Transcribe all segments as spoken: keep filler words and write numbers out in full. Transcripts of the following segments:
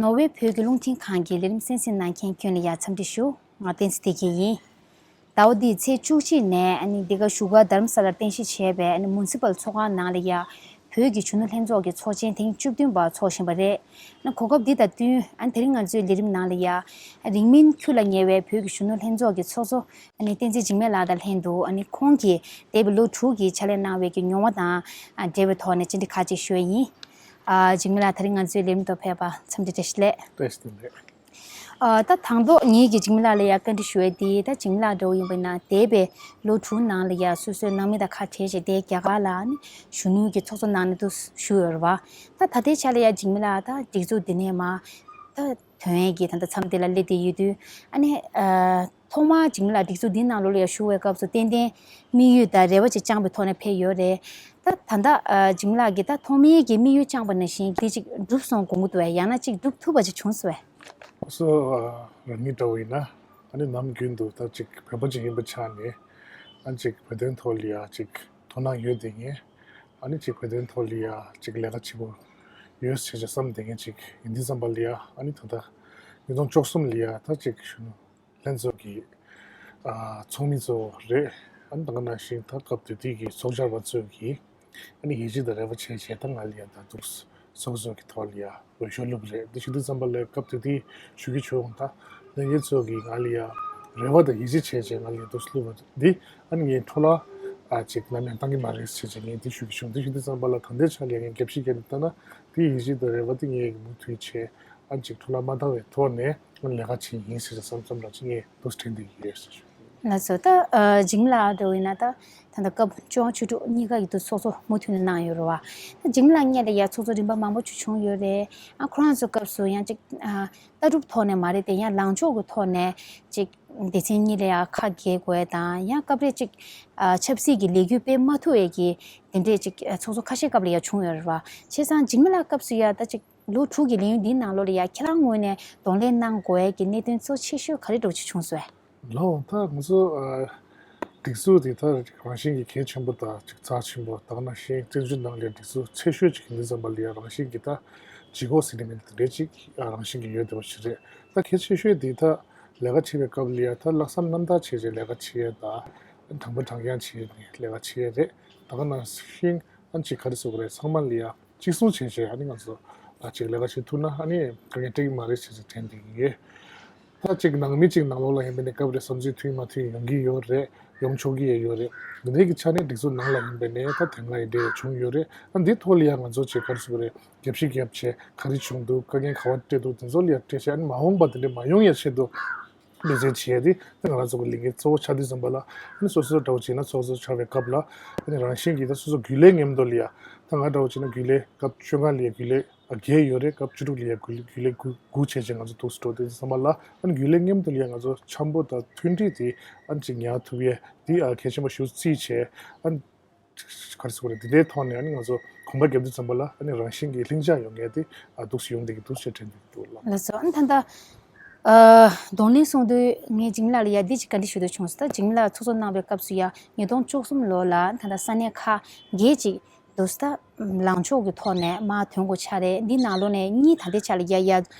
ནོར་ཝེ་བོད་ཀྱི་རླུང་འཕྲིན་ཁང་གི་ལས་རིམ་གསན་གཟིགས་གནང་མཁན་ཁྱོན་ལ་ཡ་འཚམས་འདྲི་ཞུ། ང་བསྟན་འཛིན་བདེ་སྐྱིད་ཡིན། ཟླ་བ་འདིའི་ཚེས་བཅུ་གཅིག་ནས་ཨ་ནི་འདི་ག་བཞུགས་སྒར་རྡ་རམ་ས་ལར་རྟེན་གཞི་བྱས་པའི་ཨ་ནི་མུན་སི་པལ་ཚོགས་ཁང་ནང་ལ་ཡ་བོད་ཀྱི་གཞོན་ནུ་ལྷན་ཚོགས་ཀྱི་ཚོགས་ཆེན་ཐེངས་བཅུ་བདུན་པ་འཚོགས་བཞིན་པ་རེད། ཨ་ནི་གོ་སྐབས་འདི་དང་བསྟུན་ཨ་ནི་དེ་རིང་ང་ཚོའི་ལས་རིམ་ནང་ལ་ཡ་རིང་མིན་ཁུལ་ལ་ཉེ་བའི་བོད་ཀྱི་གཞོན་ནུ་ལྷན་ཚོགས་ཀྱི་ཚོགས་གཙོ་ཨ་ནི་བསྟན་འཛིན་འཇིགས་མེད་ལགས་དང་ལྷན་དུ་ཨ་ནི་ཁོང་གིས་འདས་པའི་ལོ་དྲུག་གི་ཕྱག་ལས་གནང་བའི་གི་མྱོང་བ་དང་ཨ་འབྲེལ་བའི་ཐོག་ནས་བཅར་འདྲི་ཁག་ཅིག་ཞུ་ཡ་ཡིན། ཨ་འཇིགས་མེད་ལགས་དེ་རིང་ང་ཚོའི་ལས་རིམ་དུ་ཕེབས་པ་འཚམས་འདྲི་བཀྲ་ཤིས་བདེ་ལེགས། བཀྲ་ཤིས་བདེ་ལེགས། ཨ་ད་དང་ཐོག་ངེད་ཀྱིས་འཇིགས་མེད་ལགས་ལ་ཡ་བཀའ་འདྲི་ཞུ་ཡ་དེ་ད་འཇིགས་མེད་ལགས་འདྲ་བོ་ཡིན་པ་ཡིན་ན་འདས་པའི་ལོ་དྲུག་ནང་ལ་ཡ་སོ་སོའི་ནང་མི་དང་ཁ་བྲལ་བྱས་དེ་རྒྱ་གར་ལ་ཨ་ནི་གཞོན་ནུ་གི་ཚོགས་གཙོ་གནང་ནས་འདུག་བཞུགས་ཡོད་རེད་བ། ད་ད་ལྟའི་ཆ་ལ་ཡ་འཇིགས་མེད་ལགས་ད་སྒྲིག་འཛུགས་འདི་ནས་མ་ད་ཐོན་ཡས་ཀྱི་ད་ལྟ་མཚམས་འདི་ལ་སླེབས་བསྡད་ཡོད་དུས་ཨ་ནི་ཨ་ཐོག་མར་འཇིགས་མེད་ལགས་སྒྲིག་འཛུགས་འདིའི་ནང་ལོགས་ལ་ཡ་ཞུགས་པའི་སྐབས་སུ་ཏན་ཏན་དམིགས་ཡུལ་དང་རེ་བ་ཅིག་བཅངས་པའི་ཐོག་ནས་ཕེབས་ཡོད་རེད། ད་ད་ལྟ་ཨ་འཇིགས་མེད་ལགས་ཀྱིས་ད་ཐོག་མའི་གི་དམིགས་ཡུལ་བཅངས་པ་ནང་བཞིན་དེ་ཅིག་འགྲུབ་སོང་དགོངས་ཀྱི་འདུག་བས། ཡང་ན་ཅིག་འགྲུབ་ཐུབ་པ་ཅིག་བྱུང་སོང་བས། སོ་ཨ་རང་ཉིད་འདྲ་བོ་ཡིན་ན་ཨ་ནི་ནམ་རྒྱུན་དུ་ད་ཅིག་བོད་པ་ཅིག་ཡིན་པའི་ཆ་ནས་ཨ་ཅིག་བོད་དོན་ཐོག་ལ་ཡ་ཅིག་དོ་སྣང་ཡོད་བསྡད་མཁན་ཨ་ནི་ཅིག་བོད་དོན་ཐོག་ལ་ཡ་ཅིག་ལས་ཀ་བྱེད་དགོས་ཡོད་ཟེར་བྱས་བསམ་བསྡད་མཁན་ཅིག་ཡིན་དུས་ཙམ་པ་ལ་ཡ་ཨ་ནི་ད་ལྟ་ཉིས་སྟོང་བཅུ་གསུམ་ལ་ཡ་ད་ཅིག་གཞོན་ནུ་ལྷན་ཚོགས་ཀྱི་ཨ་ཚོགས་མི་ཚོ་རེད། ཨ་ནི་ད་ག་ནང་བཞིན་ད་སྐབས་དེ་དུས་ཀྱི་ཚོགས་བཅར་བ་ཚོས་ཀྱིས་ཨ་ནི་ཡིད་ཆེས་དང་རེ་བ་བྱས་བྱས་ད་ང་ལ་ཡ་ད་འདུག་སོ་སོ་གི་ཐོག་ལ་ཡ་འོས་ཤོག་བླུགས་རེད། འདི་ཞུ་དུས་ཙམ་པ་ལ་སྐབས་དེ་དུས་ཞུ་གི་བྱུང་། ད་ལྷན་རྒྱས་ཚོ་གིས་ང་ལ་ཡ་རེ་བ་དང་ཡིད་ཆེས་བྱས་བྱས་ང་ལ་ཡ་འདུག་སེ་བླུགས་པ་འདི་ཨ་ནི་ངས་འཕྲོ་བརླག་ཨ་ཅིག་ནམ་ཡང་བཏང་གི་མ་རེད་ཟེར་བྱས་ངས་འདི་ཞུ་གི་བྱུང་། འདི་ཞུ་དུས་ཙམ་པ་ལ་ད་ལྟའི་ཆ་ལ་ཡ་ངས་རྒྱབ་བཤིག་བརྒྱབ་ནས་ལྟ་ན་དེའི་ཡིད་ཆེས་དང་རེ་བ་དེ་ངས་མུ་མཐུད་བྱས། ཨ་ཅིག་འཕྲོ་བརླག་མ་བཏང་བའི་ཐོག་ནས་ཨ་ལས་ཀ་བྱེད་ཡིན་ཟེར་བསམ་བསམ་ར་ཅིག་ངས་འདུག་དྲན་བསྡད་ཀྱི་ཡོད་ཟེར་ཞུ། ལགས་སོ། ད་ཨ་འཇིགས་མེད་ལགས་འདྲ་བོ་ཡིན་ན་ད་ད་ལྟ་སྐབས་བཅུ་དབང་བཅུ་དྲུག་གཉིས་ཀ་ཡི་དུ་ཚོགས་གཙོ་མུ་མཐུད་ནས་གནང་ཡོད་རེད་བ། ད་འཇིགས་མེད་ལགས་སྔོན་ལ་ཡ་ཚོགས་གཙོ་རིམ་པ་མང་པོ་ཅིག་བྱུང་ཡོད་རེད། ཨ་ཁོ་རང་ཚོ་སྐབས་སུ་ཡང་ཅིག་ཨ་ལྟ་གྲུབ་ཐོག་ནས་མ་རེད་དེ་ཡང་ལངས་ཕྱོགས་ཀྱི་ཐོག་ནས་ཅིག་སྡེ་ཚན་གཉིས་ལ་ཡ་ཁ་གྱེས་དགོས་དང་ཡང་སྐབས་རེ་ཅིག་ཨ་ཆབ་སྲིད་ཀྱི་ལས་འགུལ་སྤེལ་མ་ཐུབ་པའི་གི་དེ་འདྲས་ཅིག་ཚོགས་གཙོ་ཁ་ཤས་སྐབས་ལ་ཡ་བྱུང་ཡོད་རེད་བ། བྱས་ཙང་འཇིགས་མེད་ལགས་སྐབས་སུ་ཡ་ད་ཅིག་ལོ་དྲུག་གི་ལས་ཡུན་འདིའི་ནང་ལོགས་ལ་ཡ་ཁྱེད་རང་ངོས་ནས་གདོང་ལེན་གནང་དགོས་ཀྱི་གནད་དོན་གཙོ་ཆེ་ཤོས་ག་རེ་འདྲ་བོ་ཅིག་བྱུང་སོང་། ལགས་འོང་། ད་ང་ཚོ་ཨ་སྒྲིག་འཛུགས་དེ་ད་རང་བཞིན་གྱི་གལ་ཆེན་པོ་དང་ཅིག་རྩ་ཆེན་པོ་དག་ནང་བཞིན་བཙན་བྱོལ་ནང་ལ་སྒྲིག་འཛུགས་ཆེ་ཤོས་ཅིག་ཡིན་དུས་ཙམ་པ་ལ་ཡ་རང་བཞིན་གྱི་ད་ལྗིད་ཁོག་ཟེར་ནས་མིན་དེ་འདྲས་ཅིག་ཨ་རང་བཞིན་གྱི་ཡོད་བསྡད་པ་ཞིག་རེད། ད་གལ་ཆེ་ཤོས་དེ་ད་ལས་ཀ་བྱེད་པའི་སྐབས་ལ་ཡ་ད་ལྷག་བསམ་རྣམ་དག་བྱས་བྱས་ལས་ཀ་བྱེད་ཡ་དང་དྲང་པོ་དྲང་རྐྱང་བྱས་ནས་ལས་ཀ་བྱེད་ཡ་རེད། དག་ནང་བཞིན་ཨ་ཅིག་ག་རེ་ཟེར་དགོས་རེད། ཚང་མ་ལ་ཡ་གཅིག་མཚུངས་བྱས་བྱས་ཨ་ནི་ང་ཚོ་ཨ་ཅིག་ལས་ཀ་བྱེད་ཐུབ་ན་ཨ་ནི་དཀའ་ངལ་འཕྲད་ཀྱི་མ་རེད་ཟེར་ཟེར་དྲན་བསྡད་ཀྱི་ཡོད། ད་ཅིག་ནང་མི་ཅིག་ནང་ལོགས་ལ་ཡིན་པ་ནས་སྐབས་རེ་བསམ་ཚུལ་མཐུན་མ་མཐུན་ཡོང་གི་ཡོད་རེད། ཡོང་ཆོག་གི་ཡོད་རེད། འདི་འདྲའི་གི་ཆ་ནས་སྒྲིག་འཛུགས་ནང་ལ་ཡིན་པ་ནས་ད་དེ་སྔ་ཡི་འདྲ་བྱུང་ཡོད་རེད། ཨ་འདི་ཐོག་ལ་ཡང་ང་ཚོ་ཅིག་ག་རེ་ཟེར་དགོས་རེད། རྒྱབ་བཤིག་རྒྱབ་བྱས་ག་རེ་བྱུང་འདུག་དཀའ་ངལ་ག་བ་འཕྲད་འདུག་དེ་ཚོ་ལ་ཡང་འཕྲད་བྱས་ཨ་ནི་མ་འོངས་པ་དེ་འདྲ་མ་ཡོང་ཡ་ཆེད་དུ་འབད་བརྩོན་བྱས་ཏེ་ད་ང་རང་ཚོ་གི་ལས་འགན་གཙོ་བོ་ཆགས་དུས་ཙམ་པ་ལ་ཨ་ནི་སོ་སོ་འདྲ་བོ་བྱས་ན་ཚོགས་གཙོ་ཆགས་པའི་སྐབས་ལ་ཨ་ནི་རང་བཞིན་གྱིས་ད་སོ་སོ་རྒྱུན་ལས་མཉམ་དུ་ལ་ཡ་ད་ང་འདྲ་བོ་བྱས་ན་རྒྱུན་ལས་སྐབས་བཅོ་ལྔ་ལ་ཡ་རྒྱུན་ལས་བརྒྱད་ཡོད་རེད། སྐབས་བཅུ་དྲུག་ལ་ཡ་རྒྱུན་ལས་དགུ་དགུ་བྱས་བྱས་ང་ཚོ་འདུག་སེ་འགྲོ་དུས་ཙམ་པ་ལ་ཨ་ནི་རྒྱུན་ལས་མཉམ་དུ་ལ་ཡ་ང་ཚོ་འཆམ་པོ་དང་མཐུན་སྒྲིལ་དེ་ཨ་ནི་ཅིག་ཉར་ཐུབ་ཡས་དེ་ཨ་གལ་ཆེན་པོ་ཞེ་པོ་བརྩིས་བྱས་ཨ་ནི། ག་རེ་ཟེར་དགོས་རེད། འདི་འདྲའི་ཐོག་ནས་ཨ་ནི་ང་ཚོ་གོམ་པ་རྒྱབ་དུས་ཙམ་པ་ལ་ཨ་ནི་རང་བཞིན་གྱིས་ལྷིང་འཇགས་ཡོང་མཁན་དེ་ཨ་འདུག་སེ་ཡོང་བསྡད་ཀྱི་འདུག་ཅེས་དྲན་གྱི་འདུག་ལགས། ལགས་སོ། ཨ་ནི་ད་ལྟ་ཨ་གདོང་ལེན་གསུང་དུས་ངས་འཇིགས་མེད་ལགས་ལ་ཡ་འདི་ཅིག་བཀའ་འདྲི་ཞུ་འདོད་བྱུང་སོང་། ད་འཇིགས་མེད་ལགས་ཚོགས་གཙོ་གནང་བའི་སྐབས་སུ་ཡ་ཉིས་སྟོང་བཅུ་གསུམ་ལོ་ལ་ད་ལྟ་ས་གནས་ཁག་བརྒྱད་ཅིག་འདུག་སེ་ད་ལངས་ཕྱོགས་ཀྱི་ཐོག་ནས་མར་ཐོན་དགོས་ཆགས་རེད། འདི་ནང་ལོགས་ནས་གཉིས་ད་ལྟའི་ཆ་ལ་ཡ་ཡ་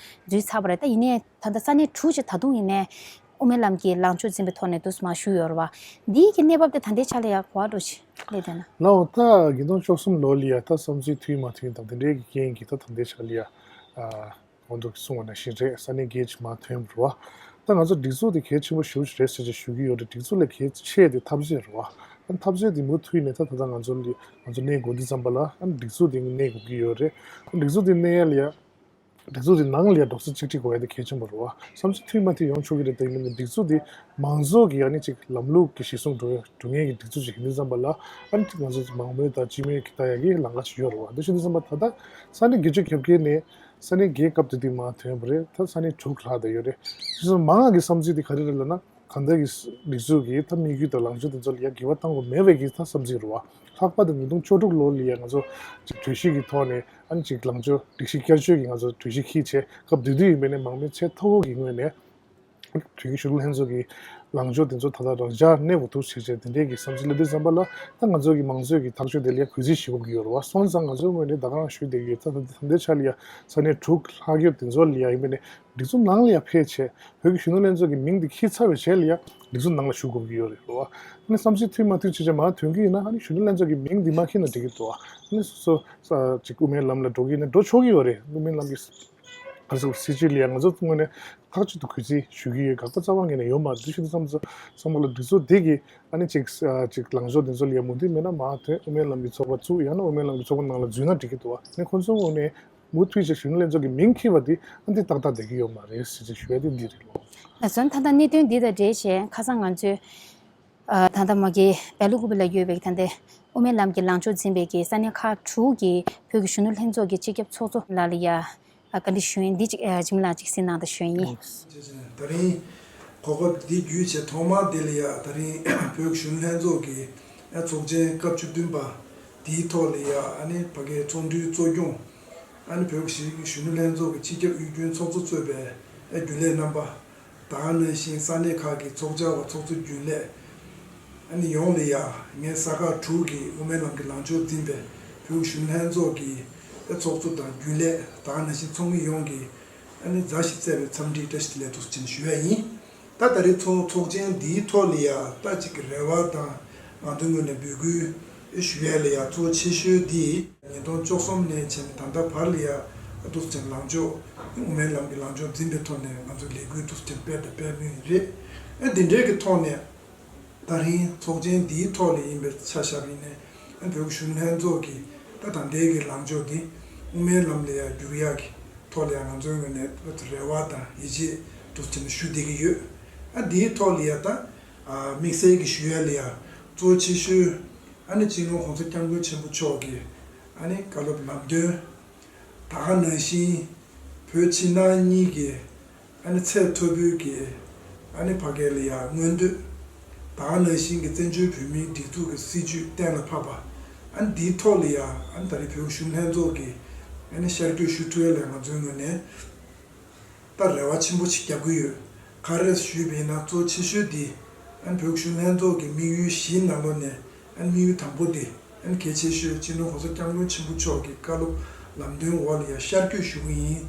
འཛུལ་ཚར་བ་རེད། ད་ཡིན་ནའི་ད་ལྟ་ས་གནས་དྲུག་ཅིག་ད་དུང་ཡིན་ནའི་དབུ་མའི་ལམ་གྱི་ལངས་ཕྱོགས་འཛིན་པའི་ཐོག་ནས་འདུག་སེ་མར་བཞུགས་ཡོད་རེད་བ། འདིའི་གི་གནས་བབ་དེ་ད་ལྟའི་ཆ་ལ་ཡ་ག་པར་འགྲོ་བཞིན་སླེབས་བསྡད་ན། ལགས་འོང་། ད་ཉིས་སྟོང་བཅུ་གསུམ་ལོ་ལ་ཡ་ད་བསམ་ཚུལ་མཐུན་མ་མཐུན་དང་དེ་འདྲའི་གི་རྐྱེན་གྱིས་ད་ད་ལྟའི་ཆ་ལ་ཡ་ཨ་གོང་དུ་གསུངས་པ་ནང་བཞིན་རེད། ས་གནས་བརྒྱད་ཅིག་མར་ཐོན་པ་རེད་བ། ད་ང་ཚོ་སྒྲིག་འཛུགས་དེ་གལ་ཆེན་པོ་ཞེ་པོ་ཅིག་རེད་ཟེར་ཅིག་ཞུ་གི་ཡོད་རེད། སྒྲིག་འཛུགས་ལས་གལ་ཆེ་དེ་འཐབ་རྩོད་རེད་བ། ཨ་འཐབ་རྩོད་དེ་མུ་མཐུད་ནས་ད་ད་ལྟ་ང་ཚོ་ལ་ང་ཚོ་གནས་དགོས་དུས་ཙམ་པ་ལ་ཨ་སྒྲིག་འཛུགས་དེ་གནས་དགོས་ཀྱི་ཡོད་རེད། སྒྲིག་འཛུགས་དེ་གནས་ཡ་ལ་ཡ། སྒྲིག་འཛུགས་དེ་ནང་ལ་ཡ་འགྲོ་ས་གཅིག་སྒྲིལ་དགོས་ཡ་དེ་གལ་ཆེན་པོ་རེད་བ། བསམ་ཚུལ་མཐུན་མ་མཐུན་ཡོང་ཆོག་གི་རེད། དེ་ཡིན་ནའི་སྒྲིག་འཛུགས་དེ་མང་ཚོགས་ཀྱི་ཨ་ནི་ཅིག་ལམ་ལུགས་ཀྱི་གཞིར་བཟུང་འགྲོ་འགྲོ་མཁན་གྱི་སྒྲིག་འཛུགས་ཅིག་ཡིན་དུས་ཙམ་པ་ལ་ཨ་ནི་ང་ཚོ་མང་མོས་དང་སྤྱི་མོས་ཀྱི་ལྟ་ཡ་གི་ལམ་ཁ་ཅིག་ཡོད་རེད་བ། དེ་བྱེད་དུས་ཙམ་པ་ད་ལྟ་ས་གནས་བརྒྱད་ཅུ་གྱ་བརྒྱད་ནས་ས་གནས་བརྒྱད་སྐབས་དེ་དུས་མར་ཐོན་པ་རེད། ད་ས་གནས་དྲུག་ལྷག་བསྡད་ཡོད་རེད། དེ་ཚོ་མང་ང་གི་བསམ་ཚུལ་དེ་ག་རེ་རེད་ལབ་ན། གང་ལྟར་གྱི་སྒྲིག་འཛུགས་ཀྱི་ད་དམིགས་ཡུལ་དང་ལངས་ཕྱོགས་དེ་ཚོ་ལ་ཡ་འགྱུར་བ་གཏང་དགོས་མེད་པའི་གི་ད་བསམ་ཚུལ་རེད་བ། ལྷག་པར་དུ་ཉིས་སྟོང་བཅུ་དྲུག་ལོ་ལ་ཡ་ང་ཚོ་ཅིག་གྲོས་གཞི་གི་ཐོག་ནས་ཨ་ནི་ཅིག་ལངས་ཕྱོགས་སྒྲིག་གཞི་བསྐྱར་བཅོས་ཀྱི་ང་ཚོ་གྲོས་གཞི་འཁྱེར་བྱས་སྐབས་དེ་དུས་ཡིན་པ་ནས་མང་མོས་ཚད་མཐོ་བོ་གི་ངོས་ནས་བོད་ཀྱི་གཞོན་ནུ་ལྷན་ཚོགས་ཀྱི་ ལངས་ཕྱོགས་དེ་ཚོ་ད་ལྟ་རང་འཇགས་གནས་དགོས་འདུག་ཟེར་བྱས་དེ་འདྲའི་གི་བསམ་ཚུལ་སླེབས་དུས་ཙམ་པ་ལ། ད་ང་ཚོ་གི་མང་གཙོའི་གི་ཐག་གཅོད་དེ་ལ་ཡ་གུས་བརྩི་ཞུ་དགོས་ཀྱི་ཡོད་རེད་བ། སོང་ཙང་ང་ཚོའི་ངོས་ནས་ད་ག་རང་ཞུ་བསྡད་ཀྱི་ཡོད། ད་ད་ལྟའི་ཆ་ལ་ཡ་ས་གནས་དྲུག་ལྷག་ཡོད་དེ་ཚོ་ལ་ཡ་ཡིན་པ་ནས་སྒྲིག་འཛུགས་ནང་ལ་ཡ་ཕེབས་བྱས་བོད་ཀྱི་གཞོན་ནུ་ལྷན་ཚོགས་ཀྱི་མིང་དེ་འཁྱེར་ཚར་བའི་རྗེས་ལ་ཡ་སྒྲིག་འཛུགས་ནང་ལ་ཞུགས་དགོས་ཀྱི་ཡོད་རེད་བ། ཨ་ནི་བསམ་ཚུལ་མཐུན་མ་མཐུན་བྱས་བྱས་མར་ཐོན་གྱི་ཡིན་ན། ཨ་ནི་གཞོན་ནུ་ལྷན་ཚོགས་ཀྱི་མིང་འདི་མ་འཁྱེར་ན་འགྲིག་གི་འདུག་ཨ་ནི་སོ་སོ་ས་ཅིག་དབུ་མའི་ལམ་ལ་འགྲོ་གི་ཡིན་ན་འགྲོ་ཆོག་གི་ཡོད་རེད། དབུ་མའི་ལམ་གྱི་ག་རེ་ཟེར་དགོས་རེད། སྲིད་བྱུས་ལ་ཡ་ང་ཚོ་ངོས་ནས་ཐག་གཅོད་དུ་གུས་བརྩི་ཞུ་གི་ཡོད། དགག་པ་རྩ་བ་ཉིད་ནས་ཡོད་མ་རེད། དེ་བྱེད་དུས་ཙམ་ཚོ་ཚང་མ་ལ་སྒྲིག་འཛུགས་དེ་གི་ཨ་ནི་ཅིག་ཨ་ཅིག་ལངས་ཕྱོགས་དེ་ཚོ་ལ་ཡ་མོས་མཐུན་མེད་ན་མར་ཐོན་དབུ་མའི་ལམ་གྱི་ཚོགས་པ་བཙུགས། ཡང་ན་དབུ་མའི་ལམ་གྱི་ཚོགས་པ་ནང་ལ་འཛུལ་ན་འགྲིག་གི་འདུག་ཨ་ནི་ཁོང་ཚོའི་ངོས་ནས་མུ་མཐུད་ཅིག་གཞོན་ནུ་ལྷན་ཚོགས་ཀྱི་མིང་འཁྱེར་བ་དེ་ཨ་འདི་ཏག་ཏག་བསྡད་ཀྱི་ཡོད་མ་རེད་ཟེར་ཅིག་ཞུ་ཡ་དེ་འདི་རེད་ལོ། ལགས་སོ། ད་ལྟ་གནད་དོན་འདི་དང་འབྲེལ་བྱས་ཁ་སང་ང་ཚོས་ཨ་ད་ལྟ་མ་གི་སྦེལ་ཀོབ་ལ་ཡོད་པའི་ད་ལྟའི་དབུ་མའི་ལམ་གྱི་ལངས་ཕྱོགས་འཛིན་པའི་གི་ས་གནས་ཁག་དྲུག་གི་བོད་ཀྱི་གཞོན་ནུ་ལྷན་ཚོགས་ཀྱི་སྤྱི་ཁྱབ་ཚོགས་གཙོ་ལགས་ལ་ཡ་ཨ་བཀའ་འདྲི་ཞུ་ཡིན། འདི་ཅིག་ཨ་འཇིགས་མེད་ལགས་ཅིག་གསན་གནང་དང་ཞུ་ཡིན། ད་རིང་གོ་སྐབས་འདི་བརྒྱུད་བྱས་ཐོག་མར་འདི་ལ་ཡ་ད་རིང་བོད་ཀྱི་གཞོན་ནུ་ལྷན་ཚོགས་ཀྱི་ཨ་ཚོགས་ཆེན་སྐབས་བཅུ་བདུན་པ་འདིའི་ཐོག་ལ་ཡ་ཨ་ནི་ཕ་གིའི་ཚོགས་འདུའི་གཙོ་སྐྱོང་ཨ་ནི་བོད་ཀྱི་གཞོན་ནུ་ལྷན་ཚོགས་ཀྱི་སྤྱི་ཁྱབ་གཡོ་སྒྱུ་ཚོགས་གཙོ་གཙོས་པའི་ཨ་རྒྱུན་ལས་རྣམ་པ། ད་ག་ནང་བཞིན་ས་གནས་ཁག་གི་ཚོགས་བཅར་བ་ཚོགས་གཙོ་རྒྱུན་ལས་ཨ་ནི་ཡོངས་ལ་ཡ་ངའི་ས་ཁག་དྲུག་གི་དབུ་མའི་ལམ་གྱི་ལངས་ཕྱོགས་འཛིན་པའི་བོད་གཞོན་ལྷན་ཚོགས་ཀྱི་ཚོགས་གཙོ་དང་རྒྱུན་ལས། ད་ག་ནང་བཞིན་ཚོགས་མི་ཡོངས་ཀྱི་ཨ་ནི་མཛའ་ཞིག་བརྩེ་བའི་འཚམས་འདྲིའི་བཀྲ་ཤིས་བདེ་ལེགས་འདུག་ཅེས་ཞུ་ཡ་ཡིན། ད་ད་རེས་ཚོགས་ཚོགས་ཆེན་འདིའི་ཐོག་ལ་ཡ་ད་ཅིག་གི་རེ་བ་དང་ང་ཚོའི་ངོས་ནས་འབོད་སྐུལ་ཞུ་ཡ་ལ་ཡ་གཙོ་ཆེ་ཤོས་འདི། ཉིས་སྟོང་བཅུ་གསུམ་ནས་བྱས་ནས་ད་ལྟ་བར་ལ་ཡ་འདུག་ཅིང་ལངས་ཕྱོགས་དབུ་མའི་ལམ་གྱི་ལངས་ཕྱོགས་འཛིན་པའི་ཐོག་ནས་ང་ཚོས་ལས་འགུལ་འདུག་ཅིང་སྤེལ་དང་སྤེལ་མུས་རེད། ཨ་འདི་འདྲའི་གི་ཐོག་ནས་ད་རིང་ཚོགས་ཆེན་འདིའི་ཐོག་ལ་ཡིན་པའི་ཆ་བཞག་པ་ཡིན་ནའི་ཨ་བོད་ཀྱི་གཞོན་ནུ་ལྷན་ཚོགས་ཀྱི་ད་ད་ལྟའི་གི་ལངས་ཕྱོགས་འདི་དབུ་མའི་ལམ་ལ་ཡ་བསྒྱུར་ཡག་གི་ཐོག་ལ་ཡ་ང་ཚོའི་ངོས་ནས་རེ་བ་དང་ཡིད་ཆེས་འདུག་ཅིང་ཞུ་བསྡད་ཀྱི་ཡོད། ཨ་འདིའི་ཐོག་ལ་ཡ་ད་ཨ་དམིགས་བསལ་གྱི་ཞུ་ཡ་ལ་ཡ་གཙོ་ཆེ་ཤོས་ཨ་ནི་སྤྱི་ནོར་༸གོང་ས་༸སྐྱབས་མགོན་ཆེན་པོ་མཆོག་གི་ཨ་ནི་བཀའ་སློབ་ལམ་སྟོན། ད་ག་ནང་བཞིན་བོད་ཕྱི་ནང་གཉིས་ཀྱི་ཨ་ནི་ཚད་མཐོ་པོའི་གི་ཨ་ནི་ཕ་གི་ལ་ཡ་མངོན་འདོད། ད་ག་ནང་བཞིན་གྱི་བཙན་བྱོལ་བོད་མིའི་སྒྲིག་འཛུགས་ཀྱི་སྲིད་བྱུས་གཏན་ལ་ཕབ་པ། ཨ་ནི་འདིའི་ཐོག་ལ་ཡ་ཨ་ནི་ད་རེས་བོད་གཞོན་ལྷན་ཚོགས་ཀྱི་ཨ་ནི་ཤར་བསྐྱོད་ཞུ་ཐུབ་ཡ་ལ་ང་ཚོའི་ངོས་ནས་ད་རེ་བ་ཆེན་པོ་ཞིག་རྒྱབ་ཀྱི་ཡོད། ག་རེ་ཞུས་པ་ཡིན་ན་གཙོ་ཆེ་ཤོས་འདི་ཨ་ནི་བོད་གཞོན་ལྷན་ཚོགས་ཀྱི་དམིགས་ཡུལ་བཞིའི་ནང་ལོགས་ནས་ཨ་ནི་དམིགས་ཡུལ་དང་པོ་འདི་ཨ་ནི་གལ་ཆེ་ཤོས་སྤྱི་ནོར་༸གོང་ས་༸སྐྱབས་མགོན་ཆེན་པོ་མཆོག་གི་བཀའ་སློབ་ལམ་སྟོན་འོག་ལ་ཡ་ཤར་བསྐྱོད་ཞུ་གི་ཡིན།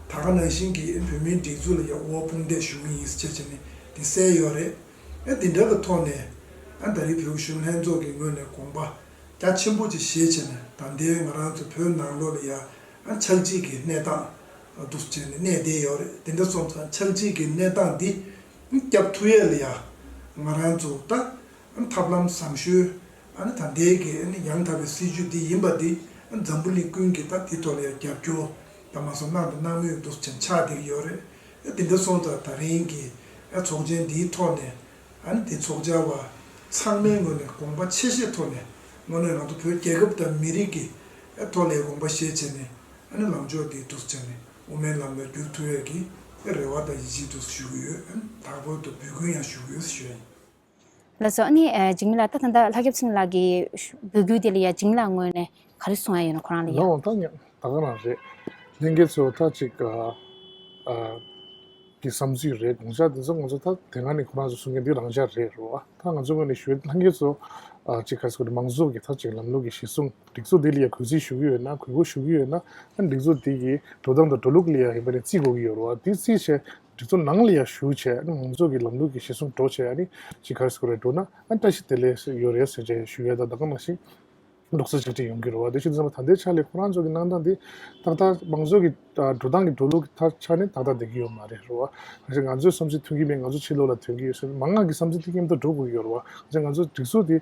ད་ག་ནང་བཞིན་གྱི་ཨ་ནི་བོད་མིའི་སྒྲིག་འཛུགས་ལ་ཡ་དབུ་བ་དཔུང་འདེགས་ཞུ་གི་ཡིན་ཟེར་བྱས་བྱས་ནས་འདི་གསལ་ཡོད་རེད། ཨ་འདི་འདྲ་གི་ཐོག་ནས་ཨ་ད་རེས་བོད་གཞོན་ལྷན་ཚོགས་ཀྱི་ངོས་ནས་དགོངས་པ་རྒྱ་ཆེན་པོ་ཅིག་བཞེས་བྱས་ནས་ད་ལྟའི་ང་རང་ཚོ་བོད་ནང་ལོགས་ལ་ཡ་ཨ་ཆག་འཇིག་གི་གནས་སྟངས་འདུག་བྱས་ནས་གནས་བསྡད་ཡོད་རེད། དེ་འདྲ་སོང་ཙང་ཆག་འཇིག་གི་གནས་སྟངས་འདི་སྐྱབས་ཐུབ་ཡས་ལ་ཡ་ང་རང་ཚོ་ད་ཨ་ཐབས་ལམ་བཟང་ཤོས་ཨ་ནི་ད་ལྟའི་གི་ཨ་ནི་ཡང་དག་པའི་སྲིད་བྱུས་འདི་ཡིན་པ་འདི་ཨ་འཛམ་བུ་གླིང་ཀུན་གྱིས་ད་འདི་ཐོག་ལ་ཡ་རྒྱབ་སྐྱོར་ད་མ་སོང་གནང་དང་གནང་མུས་འདུག་བྱས་ནས་ཆགས་བསྡད་ཀྱི་ཡོད་རེད། ཨ་དེ་འདྲ་སོང་ཙང་ད་རིང་གི་ཨ་ཚོགས་ཆེན་འདིའི་ཐོག་ནས། ཨ་ནི་དེ་ཚོགས་བཅར་བ་ཚང་མའི་ངོས་ནས་དགོངས་པ་ཆེ་བཞེས་ཐོག་ནས་དངོས་གནས་ང་ཚོ་བོད་རྒྱལ་ཁབ་དང་མི་རིགས་ཀྱི་ཨ་ཐོག་ལ་དགོངས་པ་བཞེས་བྱས་ནས་ཨ་ནི་ལངས་ཕྱོགས་འདི་འདུག་བྱས་ནས་དབུ་མའི་ལམ་ལ་བསྒྱུར་ཐུབ་ཡས་ཀྱི་ཨ་རེ་བ་དང་ཡིད་ཆེས་འདུག་ཞུ་གི་ཡོད། ཨ་ནི་དང་པོ་དུ་འབོད་སྐུལ་ཡང་ཞུ་གི་ཡོད་ཞུ་ཡ་ཡིན། ལགས་སོ། ཨ་ནི་ཨ་འཇིགས་མེད་ལགས་ད་ད་ལྟ་ལྷ་སྐྱབས་སེང་ལགས་ཀྱི་འབོད་སྐུལ་དེ་ལ་ཡ་འཇིགས་མེད་ལགས་ངོས་ནས་ག་རེ་གསུང་ཡ་ཡོད་ན་ཁོ་རང་ལ་ཡ། ལགས་འོང་ད་ཉག་ད་ག་རང་རེད། ལྷན་རྒྱས་ཚོ་ད་ཅིག་ཨ་ཨ་གི་བསམ་ཚུལ་རེད། དགོངས་འཆར་དེ་ཚོ་ང་ཚོ་ད་དེ་སྔ་ནས་ཁོ་རང་ཚོ་གསུང་མཁན་འདི་རང་འཇགས་རེད་རོ། ད་ང་ཚོ་ངོས་ནས་ཞུ་ཡ་ལྷན་རྒྱས་ཚོ་ཨ་ཅིག་ག་རེ་ཟེར་དགོས་རེད། མང་གཙོ་གི་ད་ཅིག་ལམ་ལུགས་ཀྱི་གཞི་བཟུང་སྒྲིག་འཛུགས་འདི་ལ་ཡ་གུས་བརྩི་ཞུ་གི་ཡོད་ན་གུས་བཀུར་ཞུ་གི་ཡོད་ན་ཨ་སྒྲིག་འཛུགས་འདི་གི་འགྲོ་སྟངས་དང་འགྲོ་ལུགས་ལ་ཡ་ཡིན་པ་ནས་བརྩི་དགོས་ཀྱི་ཡོད་རོ། དེ་བརྩིས་བྱས་སྒྲིག་འཛུགས་ནང་ལ་ཡ་ཞུགས་བྱས་ཨ་མང་གཙོ་གི་ལམ་ལུགས་ཀྱི་གཞི་བཟུང་འགྲོ་བྱས་ཨ་ནི་ཅིག་ག་རེ་ཟེར་དགོས་རེད། འགྲོ་ན་ཨ་བཀྲ་ཤིས་བདེ་ལེགས་ཡོད་རེད་ཟེར་བྱས་ཞུ་ཡ་ད་ད་ག་ནང་བཞིན། རྡོག་རྩ་གཅིག་སྒྲིལ་ཡོང་གི་རེད་བ། དེ་བཞིན་ཚང་མ་ད་ལྟའི་ཆ་ལས་ཁོ་རང་ཚོ་གི་གནང་སྟངས་དེ་ཏག་ཏག་མང་གཙོ་གི་ཨ་འགྲོ་སྟངས་ཀྱི་འགྲོ་ལུགས་ཀྱི་ཐ་ཆ་ནས་ཏག་ཏག་བསྡད་ཀྱི་ཡོད་མ་རེད་རེད་བ། ང་ཚོའི་བསམ་ཚུལ་མཐུན་གྱི་མེད། ང་ཚོ་ཕྱི་ལོགས་ལ་ཐོན་གྱི་ཡོད་ཟེར་མང་ང་གི་བསམ་ཚུལ་དེ་མཉམ་དུ་འགྲོ་དགོས་ཀྱི་ཡོད་རེད་བ། ང་ཚོ་ང་ཚོ་སྒྲིག་འཛུགས་དེ་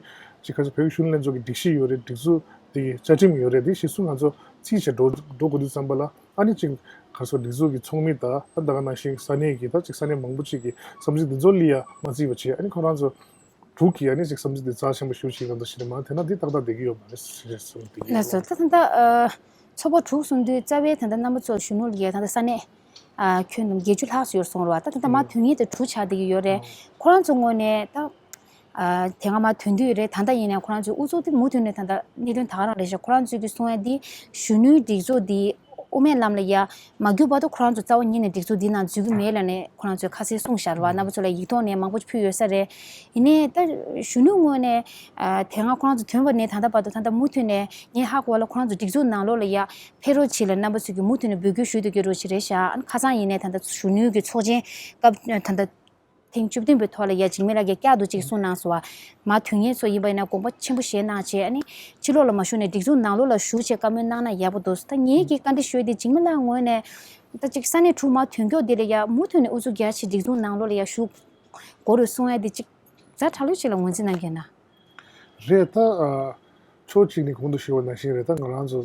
ཅིག་ག་ཚོད་བོད་ཀྱི་གཞོན་ནུ་ལྷན་ཚོགས་ཀྱི་སྒྲིག་གཞི་ཡོད་རེད། སྒྲིག་འཛུགས་དེ་གི་བཅའ་ཁྲིམས་ཡོད་རེད། དེ་གཞི་བཟུང་ང་ཚོ་རྩིས་བྱས་འགྲོ་འགྲོ་དགོས་དུས་ཙམ་པ་ལ་ཨ་ནི་ཅིག་ག་ཚོད་སྒྲིག་འཛུགས་ཀྱི་ཚོགས་མི་དང་ད་ལྟ་ག་ནང་བཞིན་ས་གནས་ཀྱི་ད་ཅིག་ས་གནས་མང་པོ་ཅིག་གི་བསམ་ཚུལ་དེ་ཚོ་ལ་ཡ་མ་བརྩིས་པ་བྱས་ཨ་ནི་ཁོ་རང་ཚོ། དྲུག་གིས་ཨ་ནི་ཅིག་བསམ་ཚུལ་འདི་རྩ་ཆེན་པོ་ཞེ་པོ་ཅིག་གནང་འདུག་ཞེ་ན་མ་དེ་ན་འདི་ཏག་ཏག་བསྡད་ཀྱི་ཡོད་མ་རེད་ཟེར་བསམ་བསྡད་ཀྱི་ཡོད། ལགས་སོ། ད་ད་ལྟ་ཨ་ཚོགས་པ་དྲུག་གསུམ་དུས་རྩ་བའི་ད་ལྟ་རྣམ་པ་ཚོ་གཞོན་ནུ་ལ་ཡ་ད་ལྟ་ས་གནས་ཨ་ཁྱོན་བརྒྱད་ཅུ་ལྷག་ཙམ་ཡོད་སོང་རེད་བ། ད་ད་ལྟ་མ་དོན་གཉེར་དེ་དྲུག་ཆགས་བསྡད་ཀྱི་ཡོད་རེད། ཁོ་རང་ཚོ་ངོས་ནས་ད་ཨ་དེ་སྔ་མ་དོན་དུས་རེད། ད་ལྟ་ཡིན་ནའི་ཁོ་རང་ཚོའི་དབུ་ཚོགས་དེ་མུ་མཐུད་ནས་ད་ལྟ་གནད་དོན་ད་ག་རང་རེད་ཤག་ཁོ་རང་ཚོས་ཀྱི་གསུང་ཡ་འདི་གཞོན་ནུའི་སྒྲིག་འཛུགས་འདི། དབུ་མའི་ལམ་ལ་ཡ་མ་བརྒྱུད་བར་དུ་ཁོ་རང་ཚོ་རྩ་བ་ཉིད་ནས་སྒྲིག་འཛུགས་འདི་ནང་འཛུལ་གྱི་མེད་ལབ་ནས་ཁོ་རང་ཚོས་ཁ་གསལ་གསུངས་བཞག་རེད་བ། རྣམ་པ་ཚོ་ལ་ཡིག་ཐོག་ནས་མང་པོ་ཕུལ་ཡོད་ས་རེད། ཡིན་ནའི་ད་གཞོན་ནུའི་ངོས་ནས་ཨ་དེ་སྔ་ཁོ་རང་ཚོ་ཐོན་པ་ནས་ད་ལྟ་བར་དུ་ད་ལྟ་མུ་མཐུད་ནས་ངས་ཧ་གོ་བ་ལ་ཁོ་རང་ཚོ་སྒྲིག་འཛུགས་ནང་ལོགས་ལ་ཡ་ཕེབས་རོགས་བྱེད་ལ་རྣམ་པ་ཚོས་ཀྱི་མུ་མཐུད་ནས་འབོད་སྐུལ་ཞུ་བསྡད་ཀྱི་རོགས་བྱེད་རེད་ཤག་ཨ་ཁ་སང་ཡིན་ནའི་ད་ལྟ་གཞོན་ནུའི་གི་ཚོགས་ཆེན་སྐབས་ད་ལྟ་ཐེངས་བཅུ་བདུན་པའི་ཐོག་ལ་ཡ་འཇིགས་མེད་ལགས་ཀྱིས་བསྐྱར་དུ་ཅིག་གསུངས་གནང་སོང་བ། མ་དོན་གཉེར་ཚོ་ཡིན་པ་ཡིན་ན་དགོངས་པ་ཆེན་པོ་བཞེས་གནང་བྱས། ཨ་ནི་ཕྱི་ལོགས་ལ་མ་ཞུགས་ནས་སྒྲིག་འཛུགས་ནང་ལོགས་ལ་ཞུགས་བྱས་བཀའ་མོལ་གནང་ན་ཡག་པོ་འདུག་ད་ངེད་ཀྱིས་བཀའ་འདྲི་ཞུ་ཡས་དེ་འཇིགས་མེད་ལགས་ངོས་ནས་ད་ཅིག་ས་གནས་དྲུག་མ་ཐོན་མགྱོགས་དེ་ལ་ཡ་མུ་མཐུད་ནས་ཨུ་ཚུགས་རྒྱག་བྱས་སྒྲིག་འཛུགས་ནང་ལོགས་ལ་ཡ་ཞུགས་དགོས་རེད་གསུང་ཡས་དེ་ཅིག་ཛ་དྲག་ལོས་ཅིག་ལ་ངོས་འཛིན་གནང་གལ་ན། རེད་ད། ཨ། ཕྱོགས་གཅིག་ནས་གོང་དུ་ཞུས་པ་ནང་བཞིན་རེད། ད་ང་རང་ཚོ་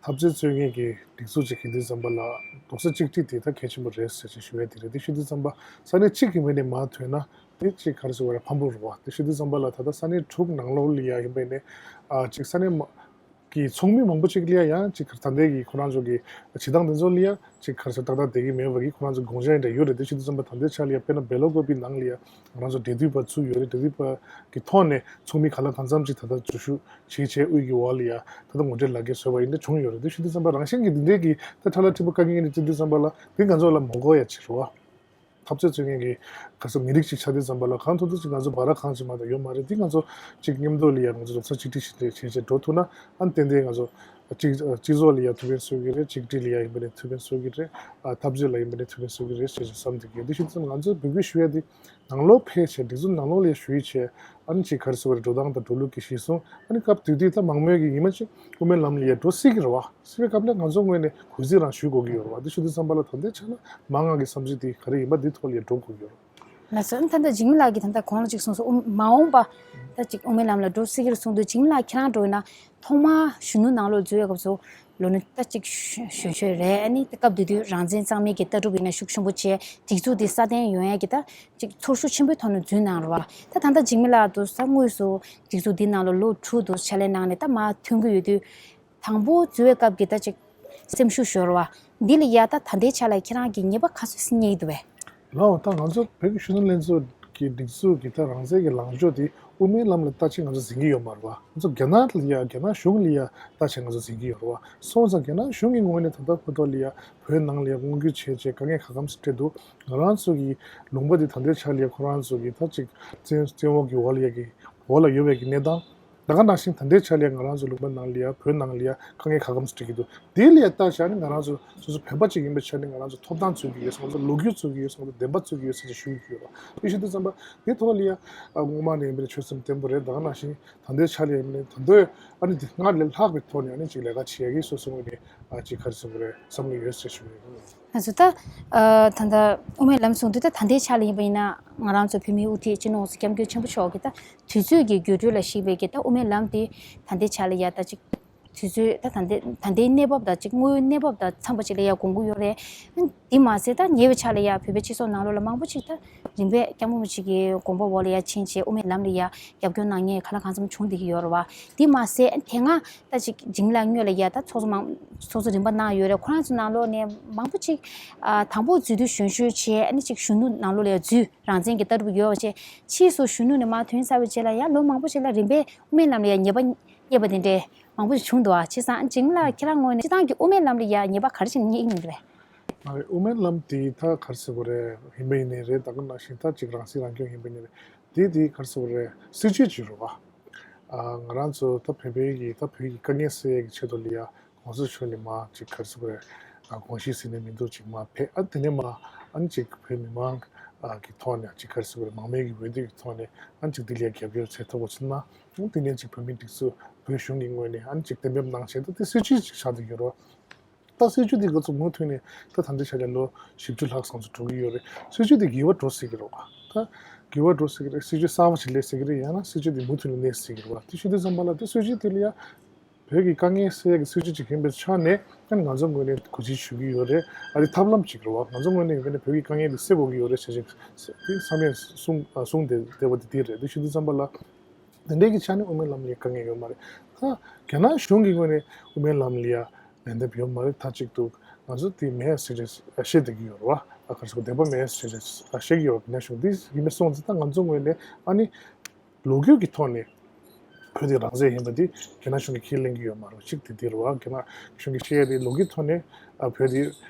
འཐབ་རྩོད་རྩོད་མཁན་གྱི་སྒྲིག་འཛུགས་ཅིག་ཡིན་དུས་ཙམ་པ་ལ་རྡོག་རྩ་གཅིག་སྒྲིལ་དེ་ད་གལ་ཆེན་པོ་རེད་ཟེར་ཅིག་ཞུ་ཡས་དེ་རེད། དེ་ཞུ་དུས་ཙམ་པ་ས་གནས་གཅིག་གི་ངོས་ནས་མར་ཐོན་ན་དེ་ཅིག་ག་རེ་ཟེར་བ་རེད། ཕངས་པོ་རེད་བ། དེ་ཞུ་དུས་ཙམ་པ་ལ་ད་ལྟ་ས་གནས་དྲུག་ནང་ལོགས་ལ་ཡ་ཡིན་པ་ཡིན་ནའི་ཨ་ཅིག་ས་གནས་མ་གི་ཚོགས་མི་མང་པོ་ཅིག་ལ་ཡ་ཡང་ཅིག་ད་ལྟའི་གི་ཁོ་རང་ཚོ་གི་བྱེད་སྟངས་དེ་ཚོ་ལ་ཡ་ཅིག་ག་རེ་ཟེར་ཏག་ཏག་བསྡད་ཀྱི་མེད་པ་གི་ཁོ་རང་ཚོ་དགོངས་འཆར་འདྲ་ཡོད་རེད། དེ་ཞུ་དུས་ཙམ་པ་ད་ལྟའི་ཆ་ལ་ཡ་དཔེར་ན་སྦེལ་ཀོབ་པི་ནང་ལ་ཡ་ང་རང་ཚོ་འབྲེལ་མཐུད་པ་བཙུགས་ཡོད་རེད། འབྲེལ་མཐུད་པ་གི་ཐོག་ནས་ཚོགས་མི་གང་ལ་གང་འཚམ་ཅིག་ད་ལྟ་འཛུལ་ཞུགས་བྱས་བྱས་དབུས་ཀྱི་འོག་ལ་ཡ་ད་ལྟ་ངོ་འཕྲད་ལག་འཁྱེར་བཟོས་པ་ཡིན་ན་བྱུང་ཡོད་རེད། དེ་ཞུ་དུས་ཙམ་པ་རང་བཞིན་གྱི་འདི་འདྲའི་གི་ད་ཁྲ་ལ་ཁྲི་པ་དཀའ་ངལ་འདི་བརྩི་དུས་ཙམ་པ་ལ་དེ་ང་ཚོ་ལ་མ་གོ་ཡ་ཅིག་རེད་བ། འཐབ་རྩོད་རྩོད་མཁན་གྱི་ག་ས་མི་རིགས་ཅིག་ཆགས་དུས་ཙམ་པ་ལ་གང་ཐུབ་ཐུབ་ཅིག་ང་ཚོ་བར་ཁང་ཅིག་མ་གཏོགས་ཡོད་མ་རེད། འདི་ང་ཚོ་ཅིག་མཉམ་དུ་ལ་ཡ་ང་ཚོ་རྡོག་རྩ་གཅིག་སྒྲིལ་ཞིག་བྱས་བྱས་འགྲོ་ཐུབ་ན་ཨ་ཏན་ཏན་ང་ཚོ་གཅིག་སྤྱི་ཚོགས་ལ་ཡ་ཐུགས་ཕན་གསོས་ཀྱི་རེད། གཅིག་སྒྲིལ་ལ་ཡ་ཡིན་པ་ནས་ཐུགས་ཕན་གསོས་ཀྱི་རེད། ཨ་འཐབ་རྩོད་ལ་ཡིན་པ་ནས་ཐུགས་ཕན་གསོས་ཀྱི་རེད་ཅེས་བསམ་གྱི་ཡོད། འདི་ཞུ་ཙམ་ང་ཚོས་འབོད་སྐུལ་ཞུ་ཡ་འདི་ནང་ལོགས་ཕེབས་བྱས་སྒྲིག་འཛུགས་ནང་ལོགས་ལ་ཡ་ཞུ་ཡིག་བྱས་ཨ་ནི་ཅིག་ག་རེ་ཟེར་བ་རེད། འགྲོ་སྟངས་དང་འགྲོ་ལུགས་ཀྱི་གཞི་བཟུང་ཨ་ནི་སྐབས་དེ་དུས་ད་མང་མོས་ཀྱི་ཡིན་མ་ཅིག་དབུ་མའི་ལམ་ལ་ཡ་འགྲོ་སྲིད་ཀྱི་རེད་བ། སྲིད་པའི་སྐབས་ལ་ང་ཚོ་ངོས་ནས་གུས་བརྩི་རང་ཞུ་དགོས་ཀྱི་ཡོད་རེད་བ། འདི་ཞུ་དུས་ཙམ་པ་ལ་ད་ལྟའི་ཆ་ལ་མང་ང་གི་བསམ་ཚུལ་དེ་ག་རེ་ཡིན་པ་འདི་ཐོག་ལ་ཡ་འགྲོ་དགོས་ཀྱི་ཡོད་རེད། ལགས་སོ། ད་ལྟ་འཇིགས་མེད་ལགས་ཀྱིས་ད་ལྟ་གོང་ལ་ཅིག་གསུངས་སོང་། དབུ་མ་འོངས་པ་ད་ཅིག་དབུ་མའི་ལམ་ལ་འགྲོ་སྲིད་ཀྱི་རེད་གསུངས་དུས་འཇིགས་མེད་ལགས་ཁྱེད་རང་འགྲོ་ཡིན་ན་ཐོག་མར་གཞོན་ནུ་ནང་ལོགས་འཛུལ་བའི་སྐབས་སུ་ལོ་ན་ད་ཅིག་གཞོན་གཞོན་རེད། ཨ་ནི་ད་སྐབས་དེ་དུས་རང་བཙན་གཙང་མའི་གི་ལྟ་གྲུབ་ཡིན་ན་ཤུགས་ཆེན་པོ་བྱས་སྒྲིག་འཛུགས་དེ་སྲ་བརྟན་ཡོང་ཡ་གི་ད་ཅིག་ཚོར་ཤུགས་ཆེན་པོའི་ཐོག་ནས་འཛུལ་གནང་རེད་བ། ད་ད་ལྟ་འཇིགས་མེད་ལགས་དུ་ས་དངོས་སུ་སྒྲིག་འཛུགས་འདི་ནང་ལ་ལོ་དྲུག་དུ་ཕྱག་ལས་གནང་ནས་ད་མར་ཐོན་གི་ཡོད་དུས། དང་པོ་འཛུལ་བའི་སྐབས་ཀྱི་ད་ཅིག་སེམས་ཤུགས་ཤོར་བ། འདི་ལ་ཡ་ད་ད་ལྟའི་ཆ་ལ་ཁྱེད་རང་གིས་ཉེས་པ་ག་ཚོད་རྙེད་ཀྱི་འདུག་བས། ལའོ། ད་ང་ཚོ་བོད་ཀྱི་གཞོན་ནུ་ལྷན་ཚོགས་ཀྱི་སྒྲིག་འཛུགས་ཀྱི་ད་རང་བཙན་གྱི་ལངས་ཕྱོགས་དེ་དབུ་མའི་ལམ་ལ་ལྟ་ཆེད་ང་ཚོ་འཛིན་གྱི་ཡོད་མ་རེད་བ། ང་ཚོ་རྒྱ་ནག་ལ་ཡ་རྒྱ་ནག་གཞུང་ལ་ཡ་ལྟ་ཆེད་ང་ཚོ་འཛིན་གྱི་ཡོད་རེད་བ། སོང་ཙང་རྒྱ་ནག་གཞུང་གི་ངོས་ནས་ད་ལྟ་བར་དུ་ལ་ཡ་བོད་ནང་ལ་ཡ་དབང་སྒྱུར་བྱས་བྱས་དཀའ་ངལ་ག་གམ་སྤྲད་འདུག་ང་རང་ཚོ་གི་ལུང་པ་དེ་ད་ལྟའི་ཆ་ལ་ཡ་ཁོ་རང་ཚོ་གི་ད་ཅིག་བཙན་བཙན་འོག་གི་འོག་ལ་ཡ་གི་འོག་ལ་ཡོད་པའི་གི་གནས་སྟངས། ད་ག་ནང་བཞིན་ད་ལྟའི་ཆ་ལ་ཡ་ང་རང་ཚོ་ལུང་པ་ནང་ལ་ཡ་བོད་ནང་ལ་ཡ་དཀའ་ངལ་ག་གམ་སུ་འཕྲད་ཀྱི་འདུག་དེ་ལ་ཡ་ལྟ་བྱས་ནས་ང་རང་ཚོ་སོ་སོ་བོད་པ་ཅིག་ཡིན་པའི་ཆ་ནས་ང་རང་ཚོ་ཐོབ་ཐང་ཚུགས་ཀྱི་ཡོད་ཟེར། ང་ཚོ་ལོ་རྒྱུས་ཚུགས་ཀྱི་ཡོད་ཟེར། ང་ཚོ་བདེན་པ་ཚུགས་ཀྱི་ཡོད་ཟེར་ཅིག་ཞུ་གི་ཡོད་རེད། དེ་ཞུ་དུས་ཙམ་པ་དེ་ཐོག་ལ་ཡ་སྔོན་མ་ནས་ཡིན་པའི་ཆོད་སེམས་བརྟན་པོ་རེད། ད་ག་ནང་བཞིན་ད་ལྟའི་ཆ་ལ་ཡ་ཡིན་ནའི་ད་ལྟའི་ཨ་ནི་དེ་སྔར་ལས་ལྷག་པའི་ཐོག་ནས་ཨ་ནི་ཅིག་ལས་ཀ་བྱེད་ཡ་གི་སོ་སོ་ངོས་ནས་ཨ་ཅིག་ག་རེ་ཟེར་དགོས་རེད། བསམ་བློ་ཡོད་ཟེར་ཞུ་གི་ཡོད། ང་ཚོ་ད་ཨ་ད་ལྟ་དབུ་མའི་ལམ་གསུང་དུས་ད་ད་ལྟའི་ཆ་ལ་ཡིན་པ་ཡིན་ན་ང་རང་ཚོ་བོད་མིའི་དབུ་ཁྲིད་སྤྱི་ནོར་༸གོང་ས་༸སྐྱབས་མགོན་ཆེན་པོ་མཆོག་གིས་ད་དུས་ཚོད་ཀྱི་འགྱུར་འགྲོས་ལ་གཞིགས་པའི་གི་ད་དབུ་མའི་ལམ་དེ་ད་ལྟའི་ཆ་ལ་ཡ་ད་ཅིག་དུས་ཚོད་ད་ད་ལྟའི་ད་ལྟའི་གནས་བབ་དང་ཅིག་དངོས་ཡོད་གནས་བབ་དང་འཚམས་པ་ཅིག་ལ་ཡ་དགོངས་ཀྱི་ཡོད་རེད། འདི་མ་ཟད་ད་ཉེ་བའི་ཆ་ལ་ཡ་བོད་པའི་སྤྱི་ཚོགས་ནང་ལོགས་ལ་མང་པོ་ཅིག་ད་རིམ་པས་སྐྱབས་མགོན་རིན་པོ་ཆེ་གི་དགོངས་པ་འོག་ལ་ཡ་ཕྱིན་བྱས་དབུ་མའི་ལམ་ལ་ཡ་རྒྱབ་སྐྱོར་གནང་མཁན་ག་ལ་གང་འཚམ་བྱུང་བསྡད་ཀྱི་ཡོད་རེད་བ། འདི་མ་ཟད་དེ་སྔ་ད་ཅིག་འཇིགས་མེད་ལགས་སྔོན་ལ་ཡ་ད་ཚོགས་གཙོ་མང་ཚོགས་གཙོ་རིམ་པ་གནང་ཡོད་རེད། ཁོ་རང་ཚོ་ནང་ལོགས་ནས་མང་པོ་ཅིག་ཨ་དང་པོ་འཛུལ་དུས་གཞོན་གཞོན་བྱས་ཨ་ནི་ཅིག་གཞོན་ནུ་ནང་ལོགས་ལ་ཡ་འཛུལ་རང་བཙན་གྱི་ལྟ་གྲུབ་ཡོད་པ་བྱས་ཕྱིས་སུ་གཞོན་ནུ་ནས་མར་ཐོན་ཚར་བའི་རྗེས་ལ་ཡ་ལོ་མང་པོ་ཞིག་ལ་རིམ་པས་དབུ་མའི་ལམ་ལ་ཡ་ཉེས་པ་རྙེད་པ་དེ་འདྲས་མང་པོ་ཞིག་བྱུང་འདུག་ཨ་བྱས་ཙང་འཇིགས་མེད་ལགས་ཁྱེད་རང་ངོས་ནས་སྤྱིར་བཏང་གི་དབུ་མའི་ལམ་ལ་ཡ་ཉེས་པ་ག་རེ་ཞིག་རྙེད་ཀྱི་ཡོད་རེད། ཨ་དབུ་མའི་ལམ་དེ་ད་ག་རེ་ཟེར་དགོས་རེད། ཡིན་པ་ཡིན་ནའི་རེད། ད་ག་ནང་བཞིན་ད་ཅིག་རང་སྲིད་རང་སྐྱོང་ཡིན་པ་ཡིན་ནའི་རེད། དེ་དེ་ག་རེ་ཟེར་དགོས་རེད། སྲིད་ཇུས་ཅིག་རེད་བ། ཨ་ང་རང་ཚོ་ད་བོད་པའི་གི་ད་བོད་ཀྱི་དཀའ་ངལ་སེལ་ཡས་ཀྱི་ཆེད་དུ་ལ་ཡ་གོང་ས་མཆོག་ནས་མར་ཅིག་ག་རེ་ཟེར་དགོས་རེད། ཨ་དགོངས་གཞི་ཟིན་ནས་མི་འདུག་ཅིག་མར་ཕེབས། ཨ་དེ་ནས་མར་ཨ་ནི་ཅིག་བོད་མི་མང་ཨ་གི་ཐོག་ནས་ཅིག་ག་རེ་ཟེར་དགོས་རེད། མང་མོས་ཀྱི་འོས་བསྡུ་གི་ཐོག་ནས་ཨ་ནི་ཅིག་དེ་ལ་ཡ་རྒྱབ་སྐྱོར་བྱས་ཐུབ་པ་བྱུང་ན། ཨ་དེ་ནས་ཅིག་བོད་མིའི་སྒྲིག་འཛུགས་བོད་གཞུང་གི་ངོས་ནས་ཨ་ནི་ཅིག་གཏན་འབེབས་གནང་བྱས་ད་དེ་སྲིད་ཇུས་ཅིག་ཆགས་བསྡད་ཡོད་རེད་བ། ད་སྲིད་ཇུས་འདི་ག་ཚོད་མུ་མཐུད་ནས་ད་ད་ལྟའི་ཆ་ལ་ལོ་བཞི་བཅུ་ལྷག་ཙམ་ཞིག་འགྲོ་གི་ཡོད་རེད། སྲིད་ཇུས་འདི་འགྱུར་བ་འགྲོ་སྲིད་ཀྱི་རེད་བ། ད་འགྱུར་བ་འགྲོ་སྲིད་ཀྱི་རེད། སྲིད་ཇུས་གསར་པ་ཞིག་སླེབས་སྲིད་ཀྱི་རེད། ཡང་ན་སྲིད་ཇུས་འདི་མུ་མཐུད་ནས་གནས་སྲིད་ཀྱི་རེད་བ། དེ་ཞུ་དུས་ཙམ་པ་ལ་དེ་སྲིད་ཇུས་དེ་ལ་ཡ་བོད་ཀྱི་དཀའ་ངལ་སེལ་ཡག་གི་སྲིད་ཇུས་ཅིག་ཡིན་པའི་ཆ་ནས་ད་ང་ཚོ་ངོས་ནས་གོ་སྒྲིག་ཞུ་གི་ཡོད་རེད། ཨ་དེ་ཐབས་ལམ་ཅིག་རེད་བ། ང་ཚོ་ངོས་ནས་ཡིན་པ་ན་བོད་ཀྱི་དཀའ་ངལ་འདི་སེལ་དགོས་ཀྱི་ཡོད་རེད་ཟེར་ཞིག་དེ་བསམ་ཡས་གསུང་གསུང་བསྡད་བསྡད་པ་དེ་དེ་རེད། དེ་ཞུ་དུས་ཙམ་པ་ལ། དེ་འདྲའི་གི་ཆ་ནས་དབུ་མའི་ལམ་ལ་དཀའ་ངལ་ཡོད་མ་རེད། ད་རྒྱ་ནག་གཞུང་གི་ངོས་ནས་དབུ་མའི་ལམ་ལ་ཡ་ལན་འདེབས་ཡོད་མ་རེད། མཐའ་གཅིག་ཏུ་ང་ཚོ་དེ་མེད་ཟེར་རེད་བཤད་བསྡད་ཀྱི་ཡོད་རེད་བ། ཨ་ག་རེ་ཟེར་དགོས། བདེན་པ་མེད་ཟེར་རེད་བཤད་ཀྱི་ཡོད་རེད། རྒྱ་ནག་གཞུང་འདི་ཡིན་པ་སོང་ཙང་ད་ང་ཚོ་ངོས་ནས་ཨ་ནི་ལོ་རྒྱུས་ཀྱི་ཐོག་ནས་ བོད་དེ་རང་བཙན་ཡིན་པ་དེ་རྒྱ་ནག་གཞུང་གིས་ཁས་ལེན་གྱི་ཡོད་མ་རེད། གཅིག་དེ་དེ་རེད་བ། རྒྱ་ནག་གཞུང་གིས་བཤད་ཡ་དེ་ལོ་རྒྱུས་ཐོག་ནས་ཨ་བོད་དེ་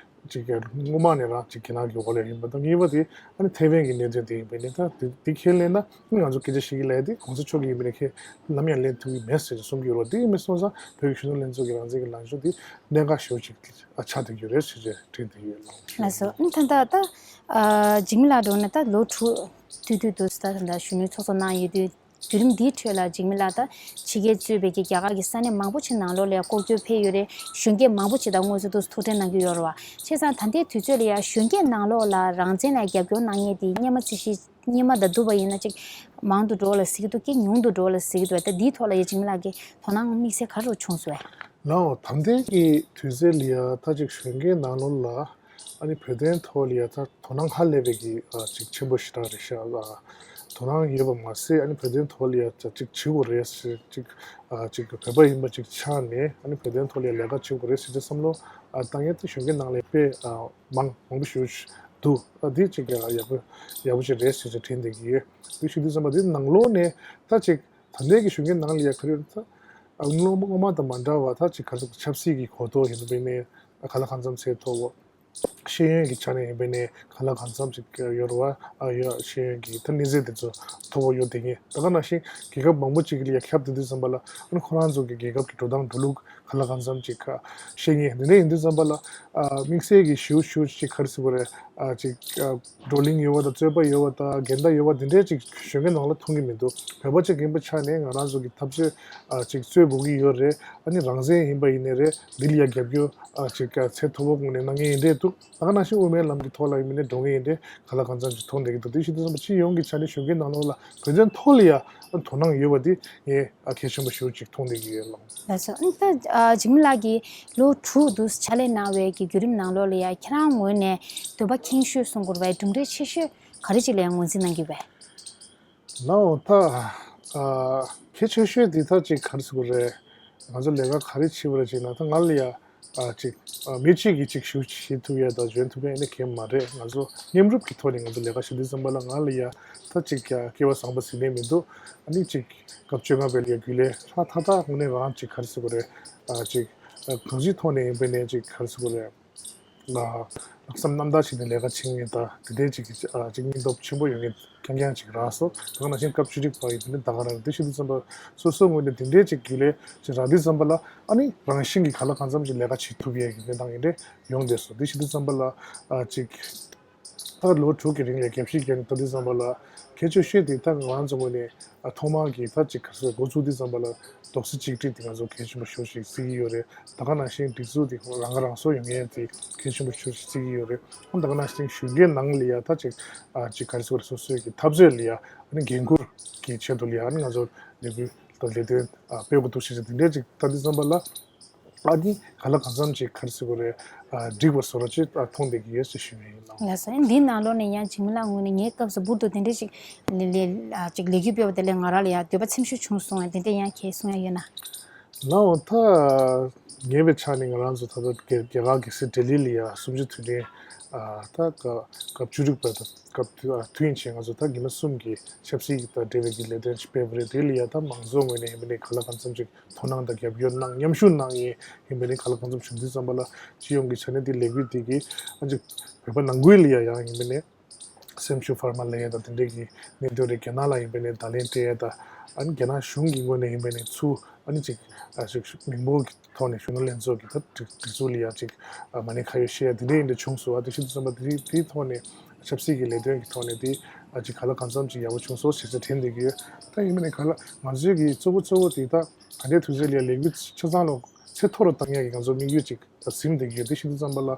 ཅིག་སྔོན་མ་ནས་རང་ཅིག་རྒྱ་ནག་གི་འོག་ལ་ཡིན་པ་དང་། གཉིས་པ་དེ་ཨ་ནི་ཐའེ་ཝན་གྱི་གནད་དོན་དེ་ཡིན་པ་ཡིན་ན། ད་དེ་དེ་ཁས་ལེན་ན་ང་ཚོ་སྐད་ཆ་བཤད་ཀྱི་ལས་དེ་གོང་ས་མཆོག་གིས་ཡིན་པ་ནས་ཁས་ནམ་ཡང་ལེན་ཐུབ་ཀྱི་མེད་ཟེར་གསུང་གི་ཡོད་རེད། དེ་ཡིན་པ་སོང་ཙང་བོད་ཀྱི་གཞོན་ནུ་ལྷན་ཚོགས་ཀྱི་རང་བཙན་གྱི་ལངས་ཕྱོགས་དེ་གནད་འགག་ཞེ་པོ་ཅིག་ཆགས་བསྡད་ཀྱི་ཡོད་རེད་ཟེར་བྱས་དྲན་བསྡད་ཡོད། ལགས་སོ། ཨ་ནི་ད་ལྟ་ད་ཨ་འཇིགས་མེད་ལགས་འགྲོ་ན་ད་ལོ་དྲུག་ཐུག་དུས་འདུག་ཟེར། ད་ད་ལྟ་གཞོན་ནུའི་ཚོགས་གཙོ་གནང་ཡོད་དུས། བརྒྱུད་རིམ་འདིའི་ཁྲོད་ལ་འཇིགས་མེད་ལགས་ད་ཕྱི་རྒྱལ་གཙོས་པའི་གི་རྒྱ་གར་གྱི་ས་གནས་མང་པོ་ཅིག་ནང་ལོགས་ལ་ཡང་སྐོར་སྐྱོད་ཕེབས་ཡོད་རེད། གཞོན་སྐྱེས་མང་པོ་ཅིག་དང་དངོས་སུ་ཐུག་ཐུག་འཕྲད་གནང་གི་ཡོད་རེད་བ། བྱས་ཙང་ད་ལྟའི་དུས་ཚོད་ལ་ཡང་གཞོན་སྐྱེས་ནང་ལོགས་ལ་རང་བཙན་ལ་རྒྱབ་སྐྱོར་གནང་མཁན་དེ་སྔོན་མ་ཚད་གཞི་སྔོན་མ་དང་བསྡུར་བ་ཡིན་ན་ཅིག་མང་དུ་འགྲོ་བ་ལ་ཟེར་གྱི་འདུག་གེ་ཉུང་དུ་འགྲོ་བ་ལ་ཟེར་གྱི་འདུག་ད་འདིའི་ཐོག་ལ་ཡང་འཇིགས་མེད་ལགས་ཀྱི་དོ་སྣང་དམིགས་བསལ་ག་རེ་བྱུང་སོང་བས། ལའོ། ད་ལྟའི་གི་དུས་ཚོད་ལ་ཡང་ད་ཅིག་གཞོན་སྐྱེས་ནང་ལོགས་ལ་ཨ་ནི་བོད་དོན་ཐོག་ལ་ཡ་ད་དོ་སྣང་ཧ་ལས་པའི་གི་ཨ་ཅིག་ཆེན་པོ་ཞེ་དྲག་རེད་ཤག་ལ། དོ་སྣང་ཡོད་པ་མ་ཟད། ཨ་ནི་བོད་དོན་ཐོག་ལ་ཡ་ད་ཅིག་བྱེད་དགོས་རེད་ཟེར། ཅིག་ཨ་ཅིག་བོད་པ་ཡིན་པ་ཅིག་ཆགས་ནས་ཨ་ནི་བོད་དོན་ཐོག་ལ་ཡ་ལས་ཀ་བྱེད་དགོས་རེད་ཟེར་ཏེ་བསམ་བློ་ཨ་བཏང་མཁན་ད་གཞོན་སྐྱེས་ནང་ལ་དཔེ་ཨ་མང་མང་པོ་ཞིག་འདུག་ཨ་འདི་ཅིག་ཡག་པོ་ཡག་པོ་ཞིག་རེད་ཟེར་ཏེ་དྲན་བསྡད་ཀྱི་ཡོད། འདི་ཞུ་དུས་ཙམ་པ་འདི་ནང་ལོགས་ནས་ད་ཅིག་ད་ལྟའི་གི་གཞོན་སྐྱེས་ནང་ལ་ཡ་ག་རེ་ད་ཨ་སྔོན་མ་དང་མ་འདྲ་བ་ད་ཅིག་ག་རེ་ཟེར། ཆབ་སྲིད་ཀྱི་གོ་རྟོགས་ཡིན་པ་ཡིན་ནའི་གང་ལ་གང་འཚམ་ཚད་མཐོ་བོ། ཤེས་ཡོན་གྱི་ཆ་ནས་ཡིན་པ་ཡིན་ནའི་གང་ལ་གང་འཚམ་ཅིག་ཡོད་རེད་བ། ཨ་ཡོད། ཤེས་ཡོན་གྱི་ད་གནས་ཚད་དེ་ཚོ་མཐོ་བོ་ཡོད་དེ་ངེས། ད་ག་ནང་བཞིན་རྒྱལ་ཁབ་མང་པོ་ཅིག་ལ་ཡ་ཁྱབ་བསྡད་དུས་ཙམ་པ་ལ་ཨ་ནི་ཁོ་རང་ཚོ་གི་རྒྱལ་ཁབ་ཀྱི་འགྲོ་སྟངས་འགྲོ་ལུགས་གང་ལ་གང་འཚམ་ཅིག་ཤེས་ངེས། དེ་འདྲ་ཡིན་དུས་ཙམ་པ་ལ་ཨ་དམིགས་བསལ་གྱི་ཞུ་ཞུ་ཅིག་ག་རེ་ཟེར་དགོས་རེད། ཨ་ཅིག་ཨ་བགྲོ་གླེང་ཡོད་པ་དང་རྩོད་པ་ཡོད་པ་དང་འགལ་ཟླ་ཡོད་པ་འདི་འདྲའི་ཅིག་གཞོན་སྐྱེས་ནང་ལ་མཐོང་གི་མི་འདུག་བོད་པ་ཅིག་ཡིན་པའི་ཆ་ནས་ང་རང་ཚོ་གི་འཐབ་རྩོད་ཨ་ཅིག་རྩོད་དགོས་ཀྱི་ཡོད་རེད། ཨ་ནི་རང་བཙན་ཡིན་པ་ཡིན་ནའི་རེད། འདི་ལ་ཡ་རྒྱབ་སྐྱོར་ཨ་ཅིག་ཨ་ཚད་མཐོ་པོ་ངོས་ནས་གནང་མཁན་ཡིན་འདྲ་འདུག་ད་ག་ནང་བཞིན་དབུ་མའི་ལམ་གྱི་ཐོག་ལ་ཡིན་མིན་ནས་འགྲོ་མཁན་ཡིན་འདྲ་གང་ལ་གང་འཚམ་ཅིག་མཐོང་བསྡད་ཀྱི་འདུག་དེ་བཞིན་དུ་ཙམ་པ་སྤྱི་ཡོངས་ཀྱི་ཆ་ནས་གཞོན་སྐྱེས་ནང་ལོགས་ལ་བོད་དོན་ཐོག་ལ་ཡ་དོ་སྣང་ཡོད་པ་འདི་ངས་ཨ་གལ་ཆེན་པོ་ཞེ་པོ་ཅིག་མཐོང་བསྡད་ཀྱི་ཡོད་ལགས། ལགས་སོ། ཨ་ནི་ད་ཨ་འཇིགས་མེད་ལགས་ཀྱིས་ལོ་དྲུག་འདུག་ཕྱག་ལས་གནང་བའི་གི་བརྒྱུད་རིམ་ནང་ལོགས་ལ་ཡ་ཁྱེད་རང་ངོས་ནས་འདོད་པ་ཁེངས་ཤོས་གསུང་དགོས་རེད་བས། གྲུབ་འབྲས་ཆེ་ཤོས་ག་རེ་ཅིག་ལ་ཡང་ངོས་འཛིན་གནང་གི་བས། ལའོ། ད་ཨ་གལ་ཆེ་ཤོས་འདི་ད་ཅིག་ག་རེ་ཟེར་དགོས་རེད། ང་ཚོ་ལས་ཀ་ག་རེ་བྱེད་པ་རེད་ཅིག་ན། ད་ང་ལ་ཡ་ཨ་ཅིག་ཨ་མི་གཅིག་གིས་ཅིག་ཞུ་བྱེད་ཐུབ་ཡ་དང་འཇོན་ཐུབ་ཡ་ཨ་ནི་གང་ཡང་མ་རེད། ང་ཚོ་མཉམ་རུབ་ཀྱི་ཐོག་ནས་ང་ཚོ་ལས་ཀ་བྱེད་དུས་ཙམ་པ་ལ་ང་ལ་ཡ་ད་ཅིག་ཡ་སྐལ་བ་བཟང་པོ་ཟེར་ནས་མི་འདུག་ཨ་ནི་ཅིག་སྐབས་བཅོ་ལྔ་པའི་ལ་ཡ་རྒྱུན་ལས་ཧྲ་ཐག་ཐག་ངོས་ནས་རང་ཅིག་ག་རེ་ཟེར་དགོས་རེད། ཨ་ཅིག་ཨ་གང་ཅིའི་ཐོག་ནས་ཡིན་པ་ཡིན་ནའི་ཅིག་ག་རེ་ཟེར་དགོས་རེད། ལ་ལྷག་བསམ་རྣམ་དག་བྱས་ནས་ལས་ཀ་བྱེད་མཁན་དང་དེ་འདྲའི་ཅིག་གི་ཨ་ཅིག་སྙིང་སྟོབས་ཆེན་པོ་ཡོད་མཁན་རྐྱང་རྐྱང་ཅིག་རག་སོང་། དེ་ག་ནང་བཞིན་སྐབས་བཅུ་དྲུག་པ་ཡིན་ན་ད་ག་རང་དེ་བྱེད་དུས་ཙམ་པ་སོ་སོའི་ངོས་ནས་དེ་འདྲའི་ཅིག་རྒྱུན་ལས་ཅིག་རག་དུས་ཙམ་པ་ལ་ཨ་ནི་རང་བཞིན་གྱིས་གང་ལ་གང་འཚམ་ཅིག་ལས་ཀ་བྱེད་ཐུབ་ཡས་ཀྱི་གནས་སྟངས་ཡིན་འདྲ་ཡོང་བསྡད་སོང་། དེ་བྱེད་དུས་ཙམ་པ་ལ་ཨ་ཅིག་ད་ལོ་དྲུག་གི་རིང་ལ་རྒྱབ་བཤིག་བརྒྱབ་ནས་ལྟ་དུས་ཙམ་པ་ལ་གལ་ཆེ་ཤོས་དེ་ད་ང་རང་ཚོ་ངོས་ནས་ཨ་ཐོག་མར་གྱི་ད་ཅིག་ག་རེ་ཟེར་འགོ་བཙུགས་དུས་ཙམ་པ་ལ་རྡོག་རྩ་གཅིག་སྒྲིལ་དེ་ང་ཚོ་གལ་ཆེན་པོ་ཤོས་ཤིག་བརྩི་གི་ཡོད་རེད། ད་ག་ནང་བཞིན་སྒྲིག་འཛུགས་དེ་རང་ཁ་རང་གསོ་ཡོང་མཁན་དེ་གལ་ཆེན་པོ་ཤོས་ཤིག་བརྩི་གི་ཡོད་རེད། ཨ་ད་ག་ནང་བཞིན་གཞོན་སྐྱེས་ནང་ལ་ཡ་ད་ཅིག་ཨ་ཅིག་ག་རེ་ཟེར་དགོས་རེད། སོ་སོའི་གི་འཐབ་རྩོད་ལ་ཡ་ཨ་ནི་འགན་འཁུར་གྱི་ཆེད་དུ་ལ་ཡ་ཨ་ནི་ང་ཚོ་ལས་འགུལ་དང་ལས་དོན་ཨ་སྤེལ་དགོས་འདུག་ཞེས་དེ་འདྲའི་ཅིག་ལྟ་དུས་ཙམ་པ་ལ། ཨ་ནི་གང་ལ་གང་འཚམ་ཅིག་ག་རེ་ཟེར་དགོས་རེད། ཨ་འགྲིག་པ་བཟོ་འདྲ་ཅིག་ཨ་མཐོང་བསྡད་ཀྱི་ཡོད་ཅེས་ཞུ་ཡ་ཡིན་ལགས། ལགས་སོ། ཨ་ནི་འདིའི་ནང་ལོགས་ནས་ཡང་འཇིགས་མེད་ལགས་ངོས་ནས་ངའི་སྐབས་སུ་འབུར་དུ་དེ་འདྲ་ཅིག་ལས་ལས་ཨ་ཅིག་ལས་འགུལ་སྤེལ་བ་དེ་ལས་ང་རང་ལ་ཡང་འདོད་པ་ཚིམ་ཤུགས་བྱུང་སོང་བས། དེ་འདྲ་ཡང་གལ་གསུང་ཡ་ཡོད་ན། ལགས་འོ། ད་ངེས་པའི་ཆ་ནས་ང་རང་ཚོ་ད་ལྟ་རྒྱ་རྒྱ་གར་རྒྱལ་སའི་ལྡི་ལི་ལ་ཡ་གསུམ་བཅུ་དུས་དྲན་ཨ་ད་སྐབས་སྐབས་བཅུ་དྲུག་པ་དང་སྐབས་དུས་ཨ་དུས་ཡུན་ཆེན་ང་ཚོ་ད་ཉི་མ་གསུམ་གྱི་ཆབ་སྲིད་ཀྱི་དང་འབྲེལ་བའི་གི་ལས་དོན་ཞིག་སྤེལ་བ་རེད། དེ་ལ་ཡ་ད་མང་ཚོགས་ངོས་ནས་ཡིན་པ་ནས་གང་ལ་གང་འཚམ་ཅིག་དོ་སྣང་དང་རྒྱབ་སྐྱོར་གནང་། མཉམ་ཞུགས་གནང་ཡས་ཡིན་པ་ནས་གང་ལ་གང་འཚམ་བྱུང་དུས་ཙམ་པ་ལ་སྤྱི་ཡོངས་ཀྱི་ཆ་ནས་དེ་ལས་འགུལ་དེ་གི་ཨ་ཅིག་བོད་པ་ནང་ཁུལ་ལ་ཡ་ཡང་ཡིན་པ་ནས་སེམས་ཤུགས་འཕར་མ་ལེན་ཡས་དང་དེ་འདྲའི་གི་གནད་དོན་རེད། རྒྱ་ནག་ལ་ཡིན་པ་ནས་བརྡ་ལན་སྤྲད་ཡས་དང་། ཨ་ནི་རྒྱ་ནག་གཞུང་གི་ངོས་ནས་ཡིན་པ་ནས་ཚུར་ཨ་ནི་ཅིག་ཨ་ཅིག་མི་འབོར་གྱི་ཐོག་ནས་གཞོན་ནུ་ལྷན་ཚོགས་ཀྱི་ད་སྒྲིག་སྒྲིག་འཛུགས་ལ་ཡ་ཅིག་ཨ་མ་ཎི་ཁ་ཡོད་བཤད་ཡ་དེ་འདྲའི་ཡིན་འདྲ་བྱུང་སོང་། ཨ་དེ་བཞིན་དུ་བསམ་པ་དེ་དེའི་ཐོག་ནས་ཆབ་སྲིད་ཀྱི་ལས་དོན་གྱི་ཐོག་ནས་དེ་ཨ་ཅིག་གང་ལ་གང་འཚམ་ཅིག་ཡག་པོ་བྱུང་སོང་ཞེས་ཟེར་དྲན་བསྡད་ཀྱི་ཡོད། ད་ཡིན་པ་ནས་གང་ལ་ང་ཚོའི་གི་གཙོ་བོ་གཙོ་བོ་དེ་ད་ད་ལྟའི་དུས་ཚོད་ལ་ཡ་ལས་འགུལ་ཆ་ཚང་ལོ་ཚད་མཐོ་རུ་བཏང་ཡ་གི་ང་ཚོ་དམིགས་ཡུལ་ཅིག་ད་ཟིན་བསྡད་ཀྱི་ཡོད། དེ་བཞིན་དུ་བསམ་པ་ལ།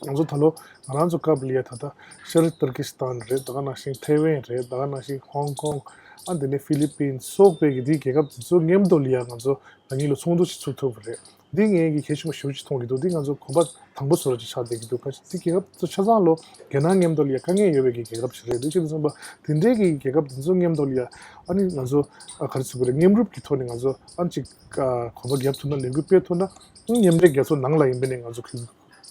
ང་ཚོ་ད་ལོ་ང་རང་ཚོ་སྐབས་ལ་ཡ་ད་ལྟ་ཤར་ཏུར་ཀི་སི་ཐན་རེད། ད་ག་ནང་བཞིན་ཐའེ་ཝན་རེད། ད་ག་ནང་བཞིན་ཧོང་ཀོང་། ཨ་འདི་ནས་ཧྥི་ལི་པིན་སོགས་པའི་གི་དེའི་རྒྱལ་ཁབ་དེ་ཚོ་མཉམ་དུ་ལ་ཡ་ང་ཚོ་ན་ནིང་ལོ་ཚོགས་འདུ་ཞིག་ཚུགས་ཐུབ་པ་རེད། འདི་ངས་གི་གལ་ཆེན་པོ་ཞེ་པོ་ཅིག་མཐོང་གི་འདུག་འདི་ང་ཚོ་གོམ་པ་དང་པོ་བཟོ་འདྲ་ཅིག་ཆགས་བསྡད་ཀྱི་འདུག་ག་འདི་རྒྱལ་ཁབ་དེ་ཚོ་ཆ་ཚང་ལོ་རྒྱ་ནག་མཉམ་དུ་ལ་ཡ་དཀའ་ངལ་ཡོད་པའི་གི་རྒྱལ་ཁབ་ཅིག་རེད། འདི་བྱེད་དུས་ཙམ་པ་དེ་འདྲའི་གི་རྒྱལ་ཁབ་དེ་ཚོ་མཉམ་དུ་ལ་ཡ་ཨ་ནི་ང་ཚོ་ཨ་ག་རེ་ཟེར་དགོས་རེད། མཉམ་རུབ་ཀྱི་ཐོག་ནས་ང་ཚོ་ཨ་ཅིག་ཨ་གོམ་པ་རྒྱབ་ཐུབ་ན། ལས་འགུལ་སྤེལ་ཐུབ་ན། མཉམ་འབྲེལ་རྒྱལ་ཚོགས་ནང་ལ་ཡིན་པ་ནས་ང་ཚོ་གི་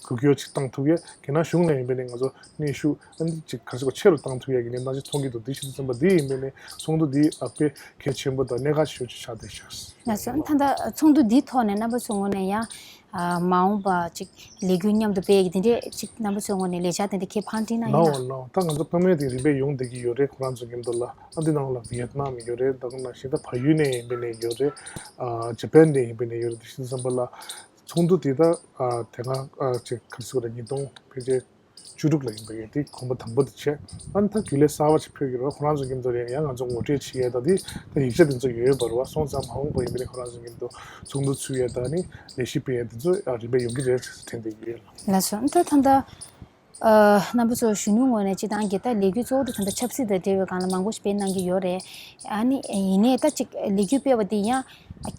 གི་ རྒྱབ་སྐྱོར་ཅིག་བཏང་ཐུབ་ཡས། དེ་ན་གཞུང་ནས་ཡིན་པ་ཡིན་ན་ང་ཚོ་གནོན་ཤུགས་ཨ་ནི་ཅིག་ག་ཚོད་ཆེ་རུ་བཏང་ཐུབ་ཡས་ཀྱི་གནས་སྟངས་ཅིག་མཐོང་གི་འདུག་དེ་བྱེད་དུས་ཙམ་པ་དེ་ཡིན་པ་ཡིན་ན་ཚོགས་འདུ་དེ་དཔེ་གལ་ཆེན་པོ་དང་གནད་འགག་ཆེ་ཤོས་ཅིག་ཆགས་བསྡད་ཤག་ལགས་སོ། ད་ལྟ་ཚོགས་འདུ་འདིའི་ཐོག་ནས་རྣམ་པ་ཚོའི་ངོས་ནས་ཡང་ཨ་མ་འོངས་པ་ཅིག་ལས་འགུལ་མཉམ་དུ་སྤེལ་ཡས་ཀྱི་དེ་འདྲས་ཅིག་རྣམ་པ་ཚོའི་ངོས་ནས་ལས་འཆར་དེ་འདྲ་ཁྱེད་ཕར་འགྲིག་ན་ཡིན་ལའོ་ན། ལའོ། ད་ང་ཚོ་དཔེ་མེད་དེ་རིམ་པས་ཡོང་བསྡད་ཀྱི་ཡོད་རེད། ཁོ་རང་ཚོ་མཉམ་དུ་ལ་ཨ་འདི་ནང་ལ་ཝི་ཡེད་ནམ་ཡོད་རེད། ད་ག་ནང་བཞིན་ད་བལ་ཡུལ་ནས་ཡིན་པ་ནས་ཡོད་རེད། ཨ་ཇ་པན་ནས་ཡིན་པ་ནས་ཡོད་རེད། དེ་བྱེད་དུས་ཙམ་པ་ལ་ཚོགས་འདུ་དེ་ད་ཨ་དེ་སྔ་ཨ་ཅིག་ག་རེ་ཟེར་དགོས་རེད། ཉིས་སྟོང་ཕལ་ཆེར་བཅུ་དྲུག་ལ་ཡིན་པ་ཡིན། དེ་གོམ་པ་དང་པོ་དེ་བྱས། ཨ་ནི་ད་རྒྱུན་ལས་གསར་པ་ཅིག་ཕེབས་ཀྱི་རེད་བ། ཁོ་རང་ཚོ་མཉམ་དུ་ཡང་ང་ཚོ་ངོ་སྤྲོད་བྱེད་ཡས་ད་དེ་ད་ཡིག་ཆ་དེ་ཚོ་ཡོད་ཡོད་པ་རེད་བ། སོང་ཙང་མ་འོངས་པ་ཡིན་པ་ནི་ཁོ་རང་ཚོ་མཉམ་དུ་ཚོགས་འདུ་ཚུགས་ཡས་ད་ནི་ལས་གཞི་སྤེལ་ཡས་དེ་ཚོ་ཨ་རིམ་པས་ཡོང་གི་རེད་ཟེར་དྲན་བསྡད་ཀྱི་ཡོད། ལགས་སོ། ད་ད་ལྟ་ཨ་རྣམ་པ་ཚོ་གཞོན་ནུའི་ངོས་ནས་སྤྱི་བཏང་གི་ད་ལས་འགུལ་གཙོ་བོ་དེ་ད་ལྟ་ཆབ་སྲིད་དང་འབྲེལ་བའི་སྒང་ལ་མང་པོ་ཞིག་སྤེལ་གནང་གི་ཡོད་རེད། ཨ་ནི་ཡིན་ནའི་ད་ཅིག་ལས་འགུལ་སྤེལ་བ་དེ་ཡང་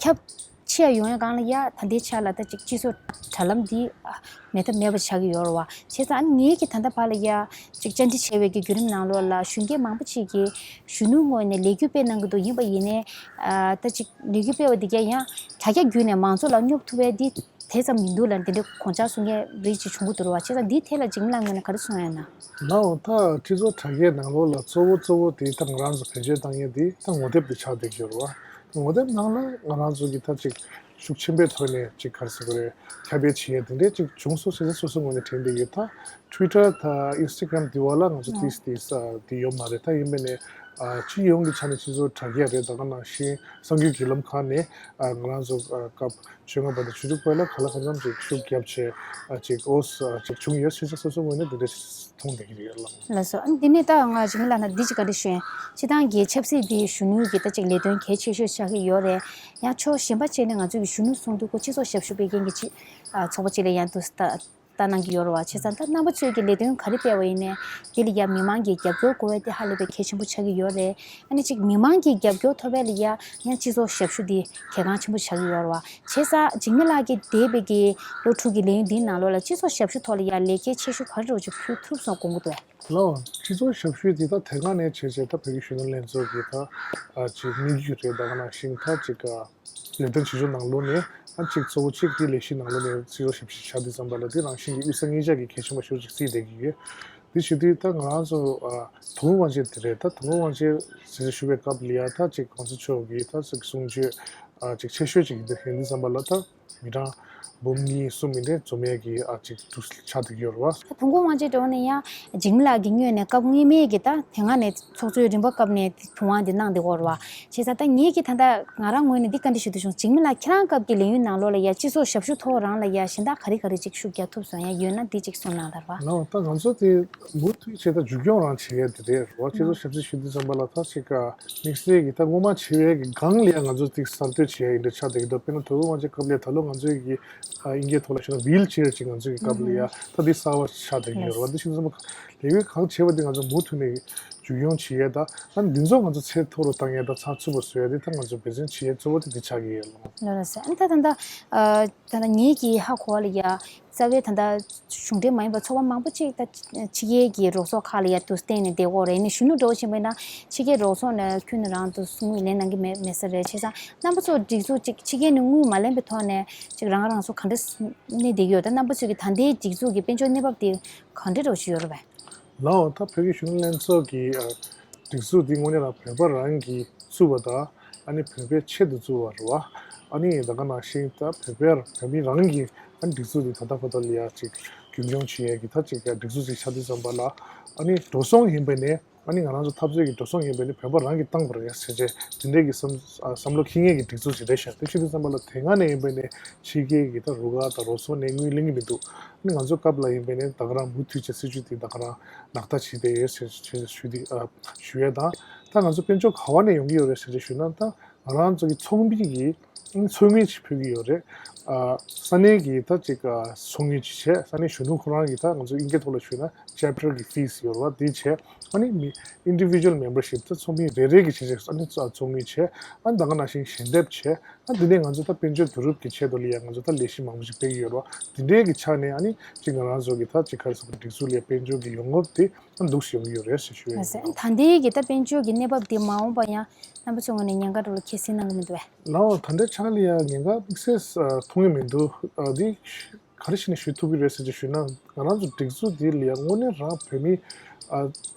ཁྱབ་ཆེ་ཡོང་ཡ་སྒང་ལ་ཡ་ད་ལྟའི་ཆ་ལ་ད་ཅིག་སྤྱི་ཚོགས་དྲ་ལམ་འདི་ཨ་མེད་ཐབས་མེད་པ་ཆགས་ཀྱི་ཡོད་རེད་བ། བྱས་ཙང་ཨ་ནི་ངེད་ཀྱིས་ད་ལྟ་བར་ལ་ཡ་ཅིག་བཅར་འདྲི་བྱས་པའི་གི་བརྒྱུད་རིམ་ནང་ལོགས་ལ་གཞོན་སྐྱེས་མང་པོ་ཅིག་གིས་གཞོན་ནུའི་ངོས་ནས་ལས་འགུལ་སྤེལ་གནང་གི་འདུག་ཡིན་པ་ཡིན་ནའི་ཨ་ད་ཅིག་ལས་འགུལ་སྤེལ་བ་འདི་ག་ཡང་དྲ་རྒྱ་བརྒྱུད་ནས་མང་ཚོགས་ལ་སྙོབ་ཐུབ་པའི་འདི་དེ་ཙམ་མི་འདུག་ལབ་དེ་འདྲའི་དགོངས་འཆར་གསུང་མཁན་རིགས་ཅིག་བྱུང་གི་འདུག་རེད་བ། བྱས་ཙང་འདིའི་ཐད་ལ་འཇིགས་མེད་ལགས་ངོས་ནས་ག་རེ་གསུང་ཡ་ཡོད་ན། ལའོ། ད་སྤྱི་ཚོགས་དྲ་རྒྱའི་ནང་ལོགས་ལ་གཙོ་བོ་གཙོ་བོ་དེ་ད་ང་རང་ཚོ་བེད་སྤྱོད་བཏང་ཡས་དེ་ད་ངོ་དེབ་དེ་ཆགས་བསྡད་ཀྱི་ཡོད་རེད་བ། ངོ་དེབ་ནང་ལ་ང་རང་ཚོ་གི་ད་ཅིག་ཤུགས་ཆེན་པོའི་ཐོག་ནས་ཅིག་ག་རེ་ཟེར་དགོས་རེད། ཁྱབ་སྤེལ་བྱེད་ཡས་དེ་འདྲའི་ཅིག་བྱུང་སོང་ཟེར་ན་སོ་སོ་ངོས་ནས་དྲན་བསྡད་ཡོད། ད་Twitter་ད་Instagram་དེ་བ་ལ་ང་ཚོ་ཏིས་ཏིས་དེ་ཡོད་མ་རེད། ད་ཡིན་པ་ནས་ཨ་སྤྱི་ཡོངས་ཀྱི་ཆ་ནས་སྤྱི་ཚོགས་དྲ་རྒྱ་རེད། ད་ག་ནང་བཞིན་གསར་འགྱུར་བརྒྱུད་ལམ་ཁག་ནས་ཨ་ང་རང་ཚོ་ཨ་སྐབས་བཅོ་ལྔ་བར་དུ་བཅུ་དྲུག་བར་ལ་ག་ལ་གང་འཚམ་ཅིག་ཤུགས་བརྒྱབ་བྱས་ཨ་ཅིག་ཨོ་ཨ་ཅིག་བྱུང་ཡོད་ཟེར་ཆ་སོ་སོ་ངོས་ནས་དེ་འདྲ་མཐོང་བསྡད་ཀྱི་རེད་ལགས། ལགས་སོ། ཨ་ནི་འདི་ནས་ད་ང་འཇིགས་མེད་ལགས་ན་འདི་ཅིག་བཀའ་འདྲི་ཞུ་ཡིན། སྤྱི་བཏང་གི་ཆབ་སྲིད་འདི་གཞོན་ནུའི་གི་ད་ཅིག་ལས་དོན་གལ་ཆེ་ཤོས་ཆགས་ཀྱི་ཡོད་རེད། ཡང་ཕྱོགས་གཞན་པ་བྱས་ནས་ང་ཚོའི་གི་གཞོན་ནུ་ཚོགས་འདུ་སྐོར་སྤྱི་ཚོགས་ཞབས་ཞུ་སྤེལ་མཁན་གྱི་ཅིག་ཨ་ཚོགས་པ་ཅིག་ལ་ཡང་དུ་ལྟ་ལྟ་གནང་གི་ཡོད་རེད་བ། བྱས་ཙང་ད་རྣམ་པ་ཚོས་ཀྱི་ལས་དོན་ག་རེ་སྤེལ་བ་ཡིན་ནའི་འདི་ལ་ཡང་མི་མང་གི་རྒྱབ་སྐྱོར་དགོས་པ་དེ་ཧ་ལས་པའི་གལ་ཆེན་པོ་ཆགས་ཀྱི་ཡོད་རེད། ཨ་ནི་ཅིག་མི་མང་གི་རྒྱབ་སྐྱོར་ཐོབ་པ་ལ་ཡང་ཡང་སྤྱི་ཚོགས་ཞབས་ཞུ་འདི་གལ་འགངས་ཆེན་པོ་ཆགས་ཀྱི་ཡོད་རེད་བ། བྱས་ཙང་འཇིགས་མེད་ལགས་ཀྱིས་འདས་པའི་གི་ལོ་དྲུག་གི་ལས་ཡུན་འདིའི་ནང་ལོགས་ལ་སྤྱི་ཚོགས་ཞབས་ཞུ་ཐོག་ལ་ཡང་ལས་འགན་ཆེ་ཤོས་ག་རེ་འདྲ་བོ་ཅིག་ཕུལ་ཐུབ་སོང་དགོངས་ཀྱི་འདུག་གས། ལའོ། སྤྱི་ཚོགས་ཞབས་ཞུ་འདི་ད་དེ་སྔ་ནས་བྱས་བྱས་ད་བོད་ཀྱི་གཞོན་ནུ་ལྷན་ཚོགས་ཀྱི་ད་ཨ་ཅིག་དམིགས་ཡུལ་རེད། ད་ག་ནང་བཞིན་ད་ཅིག་ཨ་ལས་དོན་བྱེད་ཕྱོགས་ནང་ལོགས་ནས་ཨ་ཅིག་གཙོ་བོ་གཅིག་དེ་ལས་གཞི་ནང་ལོགས་ནས་སྤྱི་ཚོགས་ཞབས་ཞུ་བྱ་དུས་ཙམ་པ་ལ་དེ་རང་བཞིན་གྱི་དབུས་ས་གཉིས་ཆར་གྱི་གལ་ཆེན་པོ་ཞེ་པོ་ཅིག་བརྩིས་བསྡད་ཀྱི་ཡོད། དེ་བྱེད་དུས་ད་ང་རང་ཚོ་ཨ་དོ་དགོང་དབང་ཆེན་དེ་རེད། ད་དོ་དགོང་དབང་ཆེན་ཟེར་ཞུ་བའི་སྐབས་ལ་ཡ་ད་ཅིག་གོང་ས་མཆོག་གིས་ད་ཅིག་གསུང་ཆོས་ཨ་ཅིག་ཆེ་ཤོས་ཅིག་ཡིན་དུས་ཡིན་དུས་ཙམ་པ་ལ་ད། མི་གྲངས་འབུམ་གཉིས་གསུམ་མི་འདྲ་འཛོམས་ཡས་ཀྱི་ཨ་ཅིག་འདུ་ཆགས་བསྡད་ཀྱི་ཡོད་རེད་བ། ད་དོ་དགོང་དབང་ཆེན་འགྲོ་ནས་ཡང་འཇིགས་མེད་ལགས་ཀྱིས་སྔོན་ནས་སྐབས་སྔོན་མའི་གི་ད་དེ་སྔ་ནས་ཚོགས་གཙོའི་རིམ་པ་སྐབས་ནས་དུས་དབང་འདི་གནང་བསྡད་ཡོད་རེད་བ། བྱས་ཙང་ད་ངེད་ཀྱིས་ད་ལྟ་ང་རང་ངོས་ནས་འདི་བཀའ་འདྲི་ཞུ་འདོད་བྱུང་། འཇིགས་མེད་ལགས་ཁྱེད་རང་སྐབས་ཀྱི་ལས་ཡུན་ནང་ལོགས་ལ་ཡ་སྤྱི་ཚོགས་ཞབས་ཞུ་ཐོག་རང་ལ་ཡ་གཞན་དག་ག་རེ་ག་རེ་ཅིག་ཤུགས་རྒྱག་ཐུབ་སོང་ཡ་ཡོད་ན་འདི་ཅིག་གསུངས་གནང་དང་བ། ལའོ། ད་ང་ཚོ་དེ་མུ་མཐུད་བྱས་ད་མཇུག་སྐྱོང་རང་བྱེད་ཡ་དེ་རེད་རེད་བ། སྤྱི་ཚོགས་ཞབས་ཞུ་ཞུ་དུས་ཙམ་པ་ལ་ད་ཅིག་དམིགས་བསལ་གྱི་ད་སྔོན་མ་བྱེད་ཡས་ཀྱི་སྒང་ལ་ཡ་ང་ཚོ་ཅིག་གསར་གཏོད་བྱེད་ཡ་ཡིན་འདྲ་ཆགས་བསྡད་ཀྱི་འདུག་དཔེར་ན་དོ་དགོང་དབང་ཆེན་སྐབས་ལ་ད་ལོ་ང་ཚོའི་གི་ཨ་དབྱིན་སྐད་ཐོག་ལ་ཞུས་ན་ཝིལ་ཅེར་ཅིག་ང་ཚོའི་གི་སྐབས་ལ་ཡ་ད་འདི་གསར་བ་ཆགས་བསྡད་ཀྱི་ཡོད་རེད་བ། འདི་ཞུ་དུས་ཙམ་པ་ལས་འགུལ་གང་བྱེད་པ་འདི་ང་ཚོ་མུ་མཐུད་ནས་མཇུག་སྐྱོང་བྱེད་ཡས་ད་ཨ་འདི་ཚོ་ང་ཚོ་ཚད་མཐོ་རུ་བཏང་ཡས་ད་ཚགས་ཚུད་པོ་བཟོ་ཡས་འདི་ད་ང་ཚོ་འབད་བརྩོན་བྱེད་ཡས་གཙོ་བོ་དེ་འདི་ཆགས་ཀྱི་ཡོད་ལགས། ལགས་སོ། ཨ་ནི་ད་ད་ད་ད་ད་ངེད་ཀྱི་ཧ་གོ་བ་ལ་ཡ། རྩ་བའི་ད་ལྟ་གཞུང་འབྲེལ་མ་ཡིན་པ་ཚོགས་པ་མང་པོ་ཅིག་ད་ཕྱི་རྒྱལ་གྱི་རོགས་ཚོགས་ཁག་ལ་ཡ་དུ་བརྟེན་ནས་བསྡད་ཡོད་རེད། ནས་གཞོན་ནུ་འགྲོ་བཞིན་པ་ཡིན་ན་ཕྱི་རྒྱལ་རོགས་ཚོགས་ནས་ཁྱོན་ནས་རང་དུ་དངུལ་ལེན་གནང་གི་མེད་མེད་ས་རེད། བྱས་ཙང་རྣམ་པ་ཚོ་སྒྲིག་འཛུགས་ཅིག་ཕྱི་རྒྱལ་ནས་དངུལ་མ་ལེན་པའི་ཐོག་ནས་ཅིག་རང་རང་སོ་ག་འདྲ་གནས་བསྡད་ཀྱི་ཡོད། ད་རྣམ་པ་ཚོས་ཀྱི་ད་ལྟའི་སྒྲིག་འཛུགས་ཀྱི་དཔལ་འབྱོར་གནས་བབ་དེ་ག་འདྲ་འདྲ་བོ་ཞིག་ཡོད་རེད་པས། ལའོ། ད་བོད་ཀྱི་གཞོན་ནུ་ལྷན་ཚོགས་ཀྱི་ཨ་སྒྲིག་འཛུགས་འདི་དངོས་གནས་ལ་བོད་པ་རང་གིས་བཙུགས་པ་དང་ཨ་ནི་བོད་པའི་ཆེད་དུ་བཙུགས་པ་རེད་བ། ཨ་ནི་ད་ག་ནང་བཞིན་ད་བོད་པའི་བོད་མི་རང་གིས་ཨ་ནི་སྒྲིག་འཛུགས་འདི་ད་ལྟ་བར་དུ་ལ་ཡ་ཅིག་རྒྱུན་སྐྱོང་བྱེད་ཡས་ཀྱི་ད་ཅིག་སྒྲིག་འཛུགས་ཅིག་ཆགས་དུས་ཙམ་པ་ལ་ཨ་ནི་འགྲོ་སོང་ཡིན་པ་ནས་ཨ་ནི་ང་རང་ཚོ་འཐབ་རྩོད་ཀྱི་འགྲོ་སོང་ཡིན་པ་ནི་བོད་པ་རང་གིས་བཏང་པ་རེད་ཟེར་བྱས་དེ་འདྲས་ཀྱི་བསམ་བསམ་བློ་འཁྱེར་མཁན་གྱི་སྒྲིག་འཛུགས་ཅིག་རེད་ཤག་དེ་བྱེད་དུས་ཙམ་པ་ལ་དེ་སྔ་ནས་ཡིན་པ་ནས་ཕྱི་རྒྱལ་གྱི་ད་རུ་ཁག་དང་རོགས་ཚོགས་ནས་དངུལ་ལེན་གྱི་མི་འདུག་ཨ་ནི་ང་ཚོ་སྐབས་ལ་ཡིན་པ་ནས་ད་ག་རང་མུ་མཐུད་བྱས་སྲིད་ཇུས་དེ་ད་ག་རང་ལག་བསྟར་བྱས་བསྡད་ཡོད་ཟེར་ཞུ་དེ་ཨ་ཞུ་ཡས་དང་། ད་ང་ཚོ་དཔལ་འབྱོར་ག་བ་ནས་ཡོང་གི་ཡོད་རེད་ཟེར་ཏེ་ཞུས་ན། ད་ང་རང་ཚོ་གི་ཚོགས་མི་གིས་ཚོགས་དངུལ་ཅིག་ཕུལ་གྱི་ཡོད་རེད། ཨ་ས་གནས་ཀྱི་ད་ཅིག་ཨ་ཚོགས་དངུལ་ཅིག་བྱས། ས་གནས་གཞོན་ནུ་ཁོ་རང་གི་ད་ང་ཚོ་དབྱིན་སྐད་ཐོག་ལ་ཞུས་ན་chapter་གི་fees་ཡོད་རེད་བ། དེ་བྱས། ཨ་ནི་མི་individual membership་ད་ཚོགས་མི་རེ་རེ་གི་བྱས་བྱས་ཨ་ནི་ཚོགས་དངུལ་བྱས། ཨ་ནི་ད་ག་ནང་བཞིན་ཞལ་འདེབས་བྱས། ཨ་དེ་ནས་ང་ཚོ་ད་དཔལ་འབྱོར་བསྡུ་རུབ་ཀྱི་ཆེད་དུ་ལ་ཡ་ང་ཚོ་ད་ལས་གཞི་མང་པོ་ཞིག་སྤེལ་གྱི་ཡོད་རེད་བ། དེ་འདྲའི་གི་ཆ་ནས་ཨ་ནི་ཅིག་ང་རང་ཚོ་གི་ད་ཅིག་ག་རེ་ཟེར་དགོས། སྒྲིག་འཛུགས་ལ་དཔལ་འབྱོར་གྱི་ཡོང་འབབ་དེ་ཨ་འདུག་སེ་ཡོང་གི་ཡོད་རེད་ཟེར་ཞུ་ཡ་ཡིན། ལགས་སོ། ད་ལྟའི་གི་ད་དཔལ་འབྱོར་གྱི་གནས་བབ་དེ་མ་འོངས་པ་ཡང་རྣམ་པ་ཚོའི་ངོས་ནས་ཉེན་ཁ་འདྲ་བོ་ཁྱད་བསད་གནང་གི་མི་འདུག་བས། ལའོ། ད་ལྟའི་ཆ་ལ་ཡ་ཉེན་ཁ་དམིགས་བསལ་མཐོང་གི་མི་འདུག་ཨ་དེ་ ག་རེ་བྱས་ནས་ཞུ་ཐུབ་ཀྱི་རེད་ཟེར་གྱི་ཞུས་ན། ང་རང་ཚོ་སྒྲིག་འཛུགས་འདི་ལ་ཡ་དངོས་གནས་རང་བོད་མི་ཨ་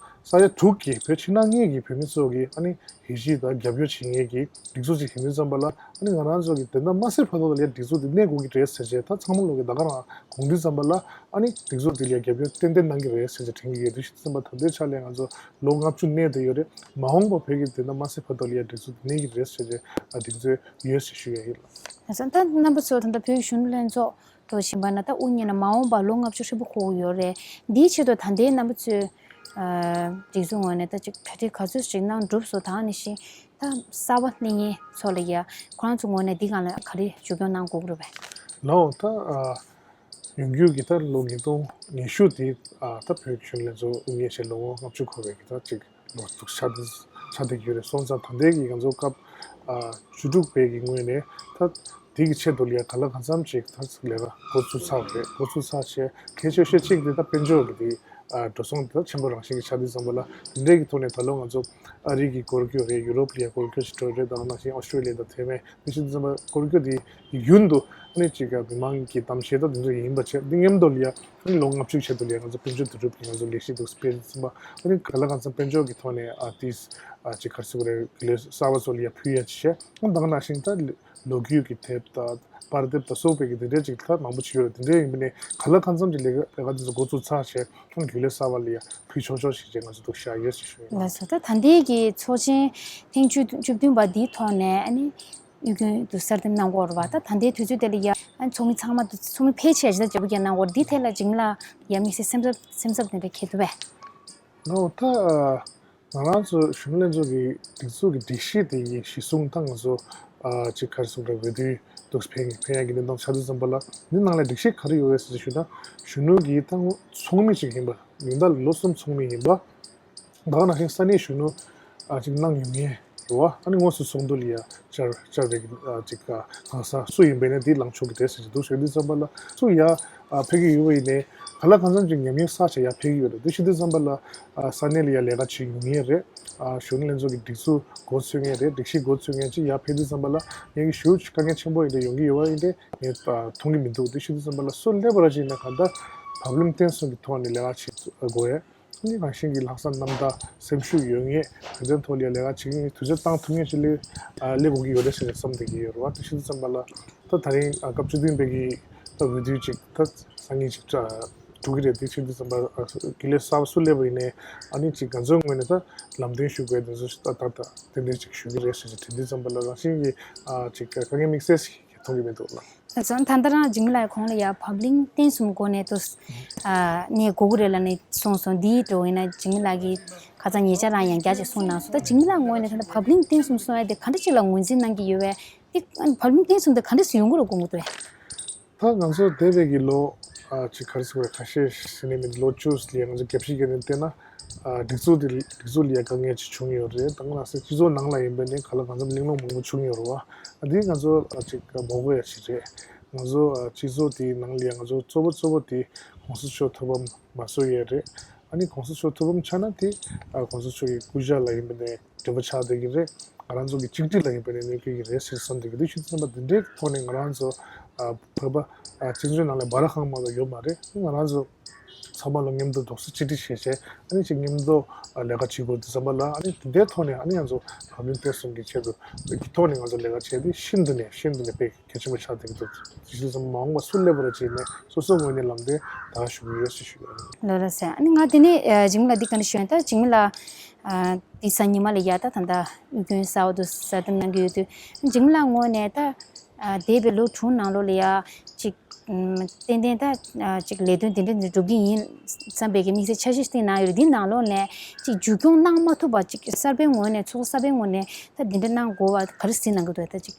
ས་ཡ་དྲུག་གི་བོད་ཕྱི་ནང་གཉིས་ཀྱི་བོད་མི་ཚོ་གི་ཨ་ནི་ཡིད་ཆེས་དང་རྒྱབ་སྐྱོར་བྱེད་མཁན་གྱི་སྒྲིག་འཛུགས་ཅིག་ཡིན་དུས་ཙམ་པ་ལ། ཨ་ནི་ང་རང་ཚོ་གི་དོན་དག་མ་སེལ་བར་དུ་ལ་ཡ་སྒྲིག་འཛུགས་འདི་གནས་དགོས་ཀྱི་རེད་ཟེར་བྱས། ད་ཚང་མ་ལོག་གི་ད་ག་རང་དགོངས་དུས་ཙམ་པ་ལ། ཨ་ནི་སྒྲིག་འཛུགས་འདི་ལ་ཡ་རྒྱབ་སྐྱོར་ཏན་ཏན་གནང་གི་རེད་ཟེར་བྱས་དྲན་གྱི་ཡོད། དུས་ཙམ་པ་ད་ལྟའི་ཆ་ལ་ང་ཚོ་ལོ་ལྔ་བཅུ་གནས་བསྡད་ཡོད་རེད། མ་འོངས་པ་བོད་ཀྱི་དོན་དག་མ་སེལ་བར་དུ་ལ་ཡ་སྒྲིག་འཛུགས་འདི་གནས་ཀྱི་རེད་ཟེར་བྱས་ཨ་གདེང་ཚོད་ཡོད་ཟེར་ཞུ་ཡ་ཡིན། ལགས་སོ། ད་རྣམ་པ་ཚོ་ད་ལྟ་བོད་གཞོན་ནུ་ལྷན་ཚོགས་འགྲོ་བཞིན་པ་ན། ད་དབུ་བརྙེས་ན་མ་འོངས་པར་ལོ་ལྔ་བཅུ་ཧྲིལ་པོ་འཁོར་གྱི་ཡོད་རེད། འདིའི་ཆེད་དུ་ད་ལྟའི་རྣམ་པ་ཚོས་ཨ་སྒྲིག་འཛུགས་ངོས་ནས་ད་ཅིག་གྲ་སྒྲིག་ག་ཚོད་ཅིག་གནང་གྲུབ་སོང་། ད་ནི་བཞིན་ད་གསར་པ་སླེབས་མཁན་ཚོ་ལ་ཡ་ཁོ་རང་ཚོ་ངོས་ནས་འདི་སྒང་ལ་ག་རེ་མཇུག་སྐྱོང་གནང་དགོས་ཀྱི་རེད་པས། ལགས་འོང་། ད་ཨ་ཡོང་རྒྱུ་གི་ད་ལོ་ཉིས་སྟོང་ཉི་ཤུ་དེ་ཨ་ད་བོད་གཞོན་ནུ་ལྷན་ཚོགས་དབུ་བརྙེས་བྱས་ལོ་ངོ་ལྔ་བཅུ་འཁོར་བའི་གི་ད་ཅིག་ལོ་ཐུག་ཆ་དེ་ཆ་དེ་ཡོད་རེད། སོང་ཙང་ད་ལྟའི་གི་ང་ཚོ་སྐབས་ཨ་བཅུ་དྲུག་པའི་གི་ངོས་ནས་ད་དེ་གི་ཆེད་དུ་ལ་ཡ་གང་ལ་གང་འཚམ་ཅིག་ད་ལས་ཀ་འགོ་བཙུགས་ཚར་བ་རེད། འགོ་བཙུགས་ཚར་བྱས་གལ་ཆེ་ཤོས་གཅིག་དེ་ད་དཔལ་འབྱོར་གི་དེ་ཨ་འགྲོ་སོང་དེ་ད་ཆེན་པོ་རང་བཞིན་གི་ཆགས་དུས་ཙམ་པ་ལ། དེ་འདྲའི་གི་ཐོག་ནས་ད་ལོ་ང་ཚོ་ཨ་རི་གི་སྐོར་སྐྱོད་རེད། ཡུ་རོབ་ལ་ཡ་སྐོར་སྐྱོད་ཅིག་འགྲོ་རེད། ད་ག་ནང་བཞིན་ཨོ་སི་ཀྲོ་ལི་ཡ་དང་ཐེ་ཝན། དེ་བཞིན་དུ་ཚང་མ་སྐོར་སྐྱོད་དེ་རྒྱུན་དུ་ཨ་ནི་ཅིག་མི་མང་གི་གཏམ་བཤད་དང་དེ་ཚོ་ཡིན་པ་བྱས། འདི་མཉམ་དུ་ལ་ཡ་ཨ་ནི་ལོ་ལྔ་བཅུ་ཆེད་དུ་ལ་ཡ་ང་ཚོ་དཔལ་འབྱོར་བསྡུ་རུབ་ཀྱི་ང་ཚོ་ལས་གཞི་འདུག་སྤེལ་ཙམ་པ། ཨ་ནི་གང་ལ་གང་འཚམ་དཔལ་འབྱོར་གྱི་ཐོག་ནས་ཨ་ཏིས་ཨ་ཅིག་ག་རེ་ཟེར་དགོས་རེད། ག་ལེ་གསར་པ་ཚོ་ལ་ཡ་ཕུལ་ཡ་ཅིག་བྱས། ཨ་ནི་ད་ག་ནང་བཞིན་ད་ལོ་རྒྱུས་ཀྱི་དེབ་དང་པར་དེབ་དང་སོགས་པའི་གི་དེ་འདྲའི་ཅིག་ད་མང་པོ་ཅིག་ཡོད་རེད། དེ་འདྲའི་ཡིན་པ་ནས་གང་ལ་གང་འཚམ་ཅིག་ལས་ཀ་ལས་ཀ་དེ་ཚོ་འགོ་བཙུགས་ཚར་བྱས། ཨ་ནི་ག་ལེ་གསར་པ་ལ་ཡ་ཕུལ་ཆོག་ཆོག་ཞིག་བྱས་ང་ཚོ་འདུག་བཞག་ཡོད་ཅེས་ཞུ་ཡིན། ལགས་སོ། ད་ད་ལྟའི་གི་ཚོགས་ཆེན་ཐེངས་བཅུ་བཅུ་བདུན་པ་འདིའི་ཐོག་ནས་ཨ་ནི་དབུས་རྒྱུན་དུ་གསར་འདེམས་གནང་གི་ཡོད་རེད་པ། ད་ད་ལྟའི་དུས་ཚོད་དེ་ལ་ཡ་ཨ་ཚོགས་མི་ཚང་མ་དུ་ཚོགས་མི་ཕལ་ཆེར་ཇི་ལྟར་བརྗེ་པོ་བརྒྱབ་གནང་གི་ཡོད་རེད། འདིའི་ཐད་ལ་འཇིགས་མེད་ལགས་ཡ་དམིགས་བསལ་སེམས་འཚབ་སེམས་འཚབ་དེ་འདྲ་འཁྱེར་འདུག་པས། ལགས་འོང་། ད་ང་རང་ཚོ་གཞོན་ནུ་ལྷན་ཚོགས་ཀྱི་སྒྲིག་འཛུགས་ཀྱི་སྒྲིག་གཞི་དེ་ཡི་གཞི་བཟུང་ད་ང་ཚོ་ཨ་ཅིག་ག་རེ་ཟེར་དགོས་རེད། འོས་བསྡུ་འདུག་ཕེབས་ཕེབས་ཡག་གི་གནས་སྟངས་ཆགས་དུས་ཙམ་པ་ལ། འདི་ནང་ལ་སྒྲིག་གཞི་ག་རེ་ཡོད་རེད་ཟེར་ཞུ་ན། གཞོན་ནུ་གི་ད་ཚོགས་མི་ཅིག་ཡིན་པ། ཡོན་བདག་ལོ་གསུམ་ཚོགས་མི་ཡིན་པ། ད་ག་ནང་བཞིན་ས་གནས་གཞོན་ནུ་ཨ་ཅིག་གནང་མྱོང་མཁན་རེད་པ། ཨ་ནི་དངོས་སུ་ཚོགས་འདུ་ལ་ཡ་བཅར་བཅར་བའི་ཨ་ཅིག་ཨ་གང་ཟག་སུ་ཡིན་པ་ཡིན་ནའི་འདི་ལངས་ཆོག་གི་རེད་ཟེར་གྱི་འདུག་ཞུ་དུས་ཙམ་པ་ལ། སུ་ཡ་ཨ་ཕེབས་ཀྱི་ཡོད་པ་ཡིན་ནའི་གང་ལ་གང་འཚམ་ཅིག་ཉམས་མྱོང་བསགས་བྱས་ཡར་ཕེབས་ཀྱི་ཡོད་རེད། འདི་ཞུ་དུས་ཙམ་པ་ལ་ཨ་ས་གནས་ལ་ཡ་ལས་ཀ་བྱེད་མྱོང་མཁན་རེད། ཨ་གཞོན་ནུ་ལྷན་ཚོགས་ཀྱི་སྒྲིག་འཛུགས་མགོ་འཚོས་མཁན་རེད། སྒྲིག་གཞི་མགོ་འཚོས་མཁན་ཅིག་ཡར་ཕེབས་དུས་ཙམ་པ་ལ་ངས་ཀྱི་ཞུ་དཀའ་ངལ་ཆེན་པོ་ཡིན་འདྲ་ཡོང་གི་ཡོད་པ་ཡིན་ཏེ་ངས་ཨ་མཐོང་གི་མི་འདུག་འདི་ཞུ་དུས་ཙམ་པ་ལ་སུ་སླེབས་པ་ར་ཅིག་ཡིན་ན་གང་ལྟར་བབ་བརླིང་བརྟན་གསུམ་གྱི་ཐོག་ནས་ལས་ཀ་བྱེད་དགོས་ཡས། ནི་རང་བཞིན་གྱི་ལྷག་བསམ་རྣམ་དག་སེམས་ཤུགས་ཡོད་མཁན། དེ་ཚོའི་ཐོག་ལ་ལས་ཀ་བྱེད་མཁན། དུས་ཚོད་བཏང་ཐུབ་མཁན་ཞིག་སླེབས་ཨ་སླེབས་དགོས་ཀྱི་ཡོད་རེད་ཟེར་ནས་བསམ་བསྡད་ཀྱི་ཡོད་རེད་པ། དེ་ཞུ་དུས་ཙམ་པ་ལ་ད་ད་རིང་ཨ་སྐབས་བཅུ་བདུན་པའི་གི་ད་འོས་བསྡུ་ཅིག་ད་སང་ཉིན་ཅིག་ཨ་འགྲོ་གི་རེད། དེ་ཞུ་དུས་ཙམ་པ་ཨ་དགེ་ལས་གསར་པ་སུ་སླེབས་པ་ཡིན་ནའི་ཨ་ནི་ཅིག་ང་ཚོའི་ངོས་ནས་ད་ལམ་སྟོན་ཞུ་དགོས་དེ་ཚོ་ད་ད་ད་དེ་འདྲ་ཅིག་ཞུ་གི་རེད་ཟེར་ནས་དྲན་དུས་ཙམ་པ་ལ་རང་བཞིན་གྱི་ཨ་ཅིག་དཀའ་ངལ་དམིགས་བསལ་ཞིག་མཐོང་གི་མི་འདུག་ལ། ད་ད་ལྟ་རང་འཇིགས་མེད་ལགས་གོང་ལ་ཡ་བབ་བརླིང་བརྟན་གསུམ་སྒོ་ནས་ཏོ་ཨ་གནས་དགོས་ཀྱི་རེད་ལབ་ནས་གསུངས་སོང་། འདིའི་འགྲོ་ཡིན་ན་འཇིགས་མེད་ལགས་ཀྱིས་ཁ་སང་ཉེ་ཆར་རང་ཡང་བསྐྱར་ཅིག་གསུངས་གནང་སོང་། ད་འཇིགས་མེད་ལགས་ངོས་ནས་ད་ལྟ་བབ་བརླིང་བརྟན་གསུམ་གསུང་ཡ་དེ་ག་འདྲ་ཅིག་ལ་ངོས་འཛིན་གནང་གི་ཡོད་པས། དེ་བབ་བརླིང་བརྟན་གསུམ་དེ་ག་འདྲ་ཞིག་ཡོང་གི་རེད་དགོངས་ཀྱི་འདུག་རེད། ད་ང་ཚོ་འདས་པའི་གི་ལོ་ཨ་ཅིག་ག་རེ་ཟེར་དགོས་རེད། ཁ་ཤས་ཟེར་ནས་མིན། ལོ་བཅུ་ལ་ཡ་ང་ཚོ་རྒྱབ་བཤིག་བརྒྱབ་ནས་བལྟས་ན་ཨ་སྒྲིག་འཛུགས་དེ་སྒྲིག་འཛུགས་ལ་ཡ་དཀའ་ངལ་ཅིག་བྱུང་ཡོད་རེད། ད་ག་ནང་བཞིན་སྤྱི་ཚོགས་ནང་ལ་ཡིན་པ་ནས་གང་ལ་གང་འཚམ་གླེང་སློང་མང་པོ་བྱུང་ཡོད་རེད་པ། ཨ་འདི་ང་ཚོ་ཨ་ཅིག་མ་གོ་ཡ་ཅིག་རེད། ང་ཚོ་ཨ་སྤྱི་ཚོགས་དེའི་ནང་ལ་ཡ་ང་ཚོ་གཙོ་བོ་གཙོ་བོ་དེ་གོང་ས་མཆོག་ཐུགས་ཕམ་མ་བཟོ་ཡས་རེད། ཨ་ནི་གོང་ས་མཆོག་ཐུགས་ཕམ་ཆགས་ན་དེ་ཨ་གོང་ས་མཆོག་གི་སྐུ་ཕྱྭ་ལ་ཡིན་པ་ནས་འབྲེལ་བ་ཆགས་བསྡད་ཀྱི་རེད། ང་རང་ཚོ་གི་གཅིག་སྒྲིལ་ལ་ཡིན་པ་ནས་གནོད་སྐྱེལ་གྱི་རེད་ཟེར་བསམ་བསྡད་ཀྱི་འདུག་ཞུ་དུས་ཙམ་པ་འདི་འདྲའི་ཐོག་ནས་ང་རང་ཚོ་ཨ་བོད་པ་ཨ་སྤྱི་ཚོགས་ནང་ལ་འབའ་ར་ཧང་མ་གཏོགས་ཡོད་མ་རེད། ང་རང་ཚོ་ཚང་མ་ལོ་མཉམ་དུ་རྡོག་རྩ་གཅིག་སྒྲིལ་བྱས་བྱས། ཨ་ནི་ཅིག་མཉམ་དུ་ཨ་ལས་ཀ་བྱེད་དགོས་དུས་ཙམ་པ་ལ། ཨ་ནི་འདི་འདྲའི་ཐོག་ནས་ཨ་ནི་ང་ཚོ་བབ་བརླིང་བརྟན་གསུམ་གྱི་ཆེད་དུ་གི་ཐོག་ནས་ང་ཚོ་ལས་ཀ་བྱས་ཏེ་ཤིན་ཏུ་ནས་ཤིན་ཏུ་ནས་དཔེ་གལ་ཆེན་པོ་ཆགས་བསྡད་ཀྱི་འདུག་དེ་བཞིན་ཙམ་མ་འོངས་པ་སུ་སླེབས་པ་རེད་ཅེས་ནས་སོ་སོ་ངོས་ནས་ལམ་སྟོན་ད་ཞུ་གི་ཡོད་ཅེས་ཞུ་གི་ཡོད། ལགས་རེད་ཟེར། ཨ་ནི་ང་དེ་ནས་ཨ་འཇིགས་མེད་ལགས་འདི་ག་འདྲ་ཞུ་ཡིན། ད་འཇིགས་མེད་ལགས་ཨ་འདི་གཟའ་ཉི་མ་ལ་ཡ་ད་ད་ལྟ་དབུས་རྒྱུན་གསར་པ་དུ་གསར་འདེམས་གནང་གི་ཡོད་དུས། འཇིགས་མེད་ལགས་ངོས་ནས་ད་ཨ་འདས་པའི་ལོ་དྲུག་ནང་ལོགས་ལ་ཡ་ཅིག་ཨམ་ཏན་ཏན་ད་ཨ་ཅིག་ལས་དོན་དེ་འདྲ་འདི་སྒྲུབ་ཀྱི་ཡིན་བསམ་པའི་གི་དམིགས་བསལ་འཆར་གཞི་ཞིག་གནང་ཡོད་རེད། འདི་ནང་ལོགས་ནས་ཅིག་མཇུག་སྐྱོང་གནང་མ་ཐུབ་པ་ཅིག་གསར་པའི་ངོས་ནས་ཚོགས་གསར་པའི་ངོས་ནས་ད་འདི་འདྲ་གནང་དགོས་པ་ག་རེ་གཟིགས་གནང་གི་འདུག་ད་ཅིག་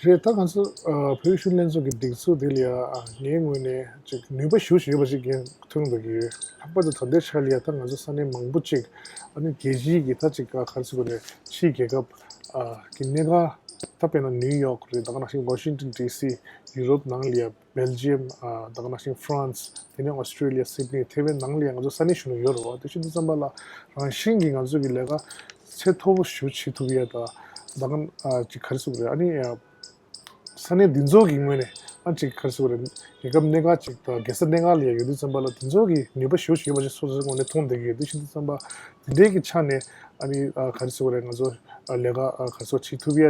རེད། ད་ང་ཚོ་ཨ་བོད་གཞོན་ལྷན་ཚོགས་ཀྱི་སྒྲིག་འཛུགས་དེ་ལ་ཡ་ཨ་ངའི་ངོས་ནས་ཅིག་ནུས་པ་ཞེ་པོ་ཅིག་ཡོད་པ་ཞིག་ངས་མཐོང་འདོད་ཀྱི་ཡོད། ལྷག་པར་དུ་ད་ལྟའི་ཆ་ལ་ཡ་ད་ང་ཚོ་ས་གནས་མང་པོ་ཅིག་ཨ་ནི་རྒྱལ་སྤྱིའི་གི་ད་ཅིག་ག་རེ་ཟེར་དགོས་རེད། ཕྱིའི་རྒྱལ་ཁབ་ཨ་གི་གནས་ག་ད་དཔེར་ན་ནིའུ་ཡོག་རེད། ད་ག་ནང་བཞིན་ཝ་ཤིང་ཊོན་ཌི་སི། ཡུ་རོབ་ནང་ལ་ཡ་སྦེལ་ཇི་ཡམ། ཨ་ད་ག་ནང་བཞིན་ཧྥ་རན་སི། དེ་ནས་ཨོ་སི་ཀྲི་ལི་ཡ་སིད་ནི། ཐེ་ཝན་ནང་ལ་ཡ་ང་ཚོ་ས་གནས་གཞོན་ནུ་ཡོད་རེད་པ། དེ་བཞིན་དུ་ཙམ་པ་ལ་རང་བཞིན་གྱིས་ང་ཚོ་གི་ལས་ཀ་ཚད་མཐོ་པོ་ཞེ་པོ་བྱེད་ཐུབ་ཡ་ད་ད་ག་ཨ་ཅིག་ག་རེ་ཟེར་དགོས་རེད། ཨ་ནི་ཡ་ས་གནས་འདི་ཚོ་གི་ངོས་ནས་ ཨ་ཅིག་ག་རེ་ཟེར་དགོས་རེད། རྒྱལ་ཁབ་གནད་འགག་ཅིག་དང་རྒྱལ་ས་གནད་འགག་ལ་ཡང་ཡོད་དུས་ཙམ་པ་ལ་དེ་ཚོ་གི་ནུས་པ་ཞེ་པོ་ཅིག་ཡོད་པ་ཞིག་སོ་སོའི་ངོས་ནས་མཐོང་བསྡད་ཀྱི་ཡོད། དེ་བྱེད་དུས་ཙམ་པ་དེ་འདྲའི་གི་ཆ་ནས་ཨ་ནི་ཨ་ག་རེ་ཟེར་དགོས་རེད། ང་ཚོ་ཨ་ལས་ཀ་ཨ་ག་རེ་ཟེར་བྱེད་ཐུབ་ཡ་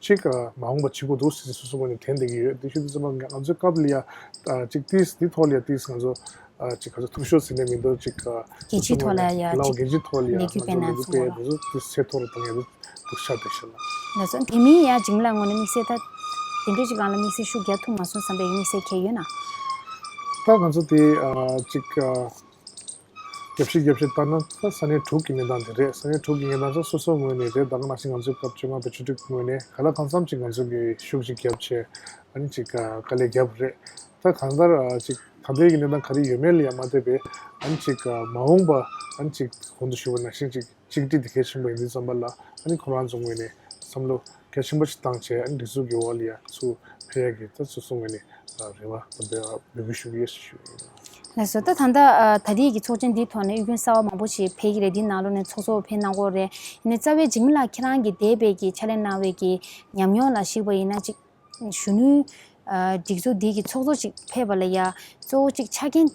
ཅིག་ཨ་མ་འོངས་པ་བྱེད་དགོས་འདུག་ཟེར་སོ་སོའི་ངོས་ནས་དྲན་བསྡད་ཀྱི་ཡོད། དེ་བྱེད་དུས་ཙམ་པ་ང་ཚོའི་སྐབས་ལ་ཡ་ཨ་ཅིག་ཏིས་དེ་ཐོག་ལ་ཡ་ཏིས་ང་ཚོ་ཨ་ཅིག་ག་ཚོད་ཐུབ་ཤོས་ཟིན་ནས་མི་འདུག་ཅིག་ཨ་རྒྱལ་སྤྱིའི་ཐོག་ལ་ཡ་ལའོ་ཅིག་རྒྱལ་སྤྱིའི་ཐོག་ལ་ཡ་ལས་འགུལ་སྤེལ་ན་ང་ཚོ་ཚོ་ལས་འགུལ་སྤེལ་ཡ་དེ་ཚོ་དེ་ཚད་མཐོ་རུ་བཏང་ཡ་དེ་འདུག་ཤ་དེ་ཤ་ལ། ལགས་སོ། དེ་མིན་ཡ་འཇིགས་མེད་ལགས་ངོས་ནས་དམིགས་བསལ་ད་དེ་འདྲའི་ཅིག་སྒང་ལ་དམིགས་བསལ་ཤུགས་རྒྱག་ཐུབ་མ་སོང་བསམ་པའི་དམིགས་བསལ་གལ་ཡོད་ན། ད་ང་ཚོ་དེ་ཨ་ཅིག་ཨ་རྒྱབ་བཤིག་རྒྱབ་བཤིག་ལྟར་ན་ད་ས་གནས་དྲུག་གི་གནས་སྟངས་དེ་རེད། ས་གནས་དྲུག་གི་གནས་སྟངས་ཚོ་སོ་སོ་ངོས་ནས་རེད། ད་ག་ནང་བཞིན་ང་ཚོའི་སྐབས་བཅོ་ལྔ་པའི་ཆུ་ཚོད་ངོས་ནས་ག་ལ་གང་འཚམ་ཅིག་ང་ཚོ་གི་ཤུགས་ཅིག་རྒྱབ་བྱས་ཨ་ནི་ཅིག་ཨ་དཀའ་ལས་རྒྱབ་རེད། ད་གང་ལྟར་ཨ་ཅིག་ད་ལྟའི་གི་གནས་སྟངས་ག་རེ་ཡོད་མེད་ལ་ཡ་མ་ལྟོས་པའི་ཨ་ནི་ཅིག་ཨ་མ་འོངས་པ་ཨ་ནི་ཅིག་གོང་དུ་ཞུས་པ་ནང་བཞིན་ཅིག་གཅིག་སྒྲིལ་དེ་གལ་ཆེན་པོ་ཡིན་དུས་ཙམ་པ་ལ་ཨ་ནི་ཁོ་རང་ཚོ་ངོས་ནས་བསམ་བློ་གལ་ཆེན་པོ་ཞིག་བཏང་བྱས་ཨ་ནི་སྒྲིག་འཛུགས་ཀྱི་འོག་ལ་ཡ་ཚུར་ཕེབས་ཡ་གི་ད་སོ་སོ་ངོས་ནས་རེ་བ་དང་འབོད་སྐུལ་ཞུ་གི་ཡོད་ཞུ་ཡོད། ལགས་སོ། ད་ད་ལྟ་ད་ལྟའི་གི་ཚོགས་ཆེན་འདིའི་ཐོག་ནས་ཨུ་རྒྱན་གསར་པ་མང་པོ་ཞིག་ཕེབས་ཀྱི་རེད། འདིའི་ནང་ལོགས་ནས་ཚོགས་གཙོ་ཕེབས་གནང་གི་ཡོད་རེད། ཡིན་ནའི་རྩ་བའི་འཇིགས་མེད་ལགས་ཁྱེད་རང་གིས་འདས་པའི་གི་ཕྱག་ལས་གནང་བའི་གི་ཉམས་མྱོང་ལ་གཞིགས་པ་ཡིན་ན་ཅིག་གཞོན་ནུའི་ཨ་སྒྲིག་འཛུགས་འདི་གི་ཚོགས་གཙོ་ཅིག་ཕེབས་པ་ལ་ཡ་གཙོ་བོ་ཅིག་ཆ་རྐྱེན་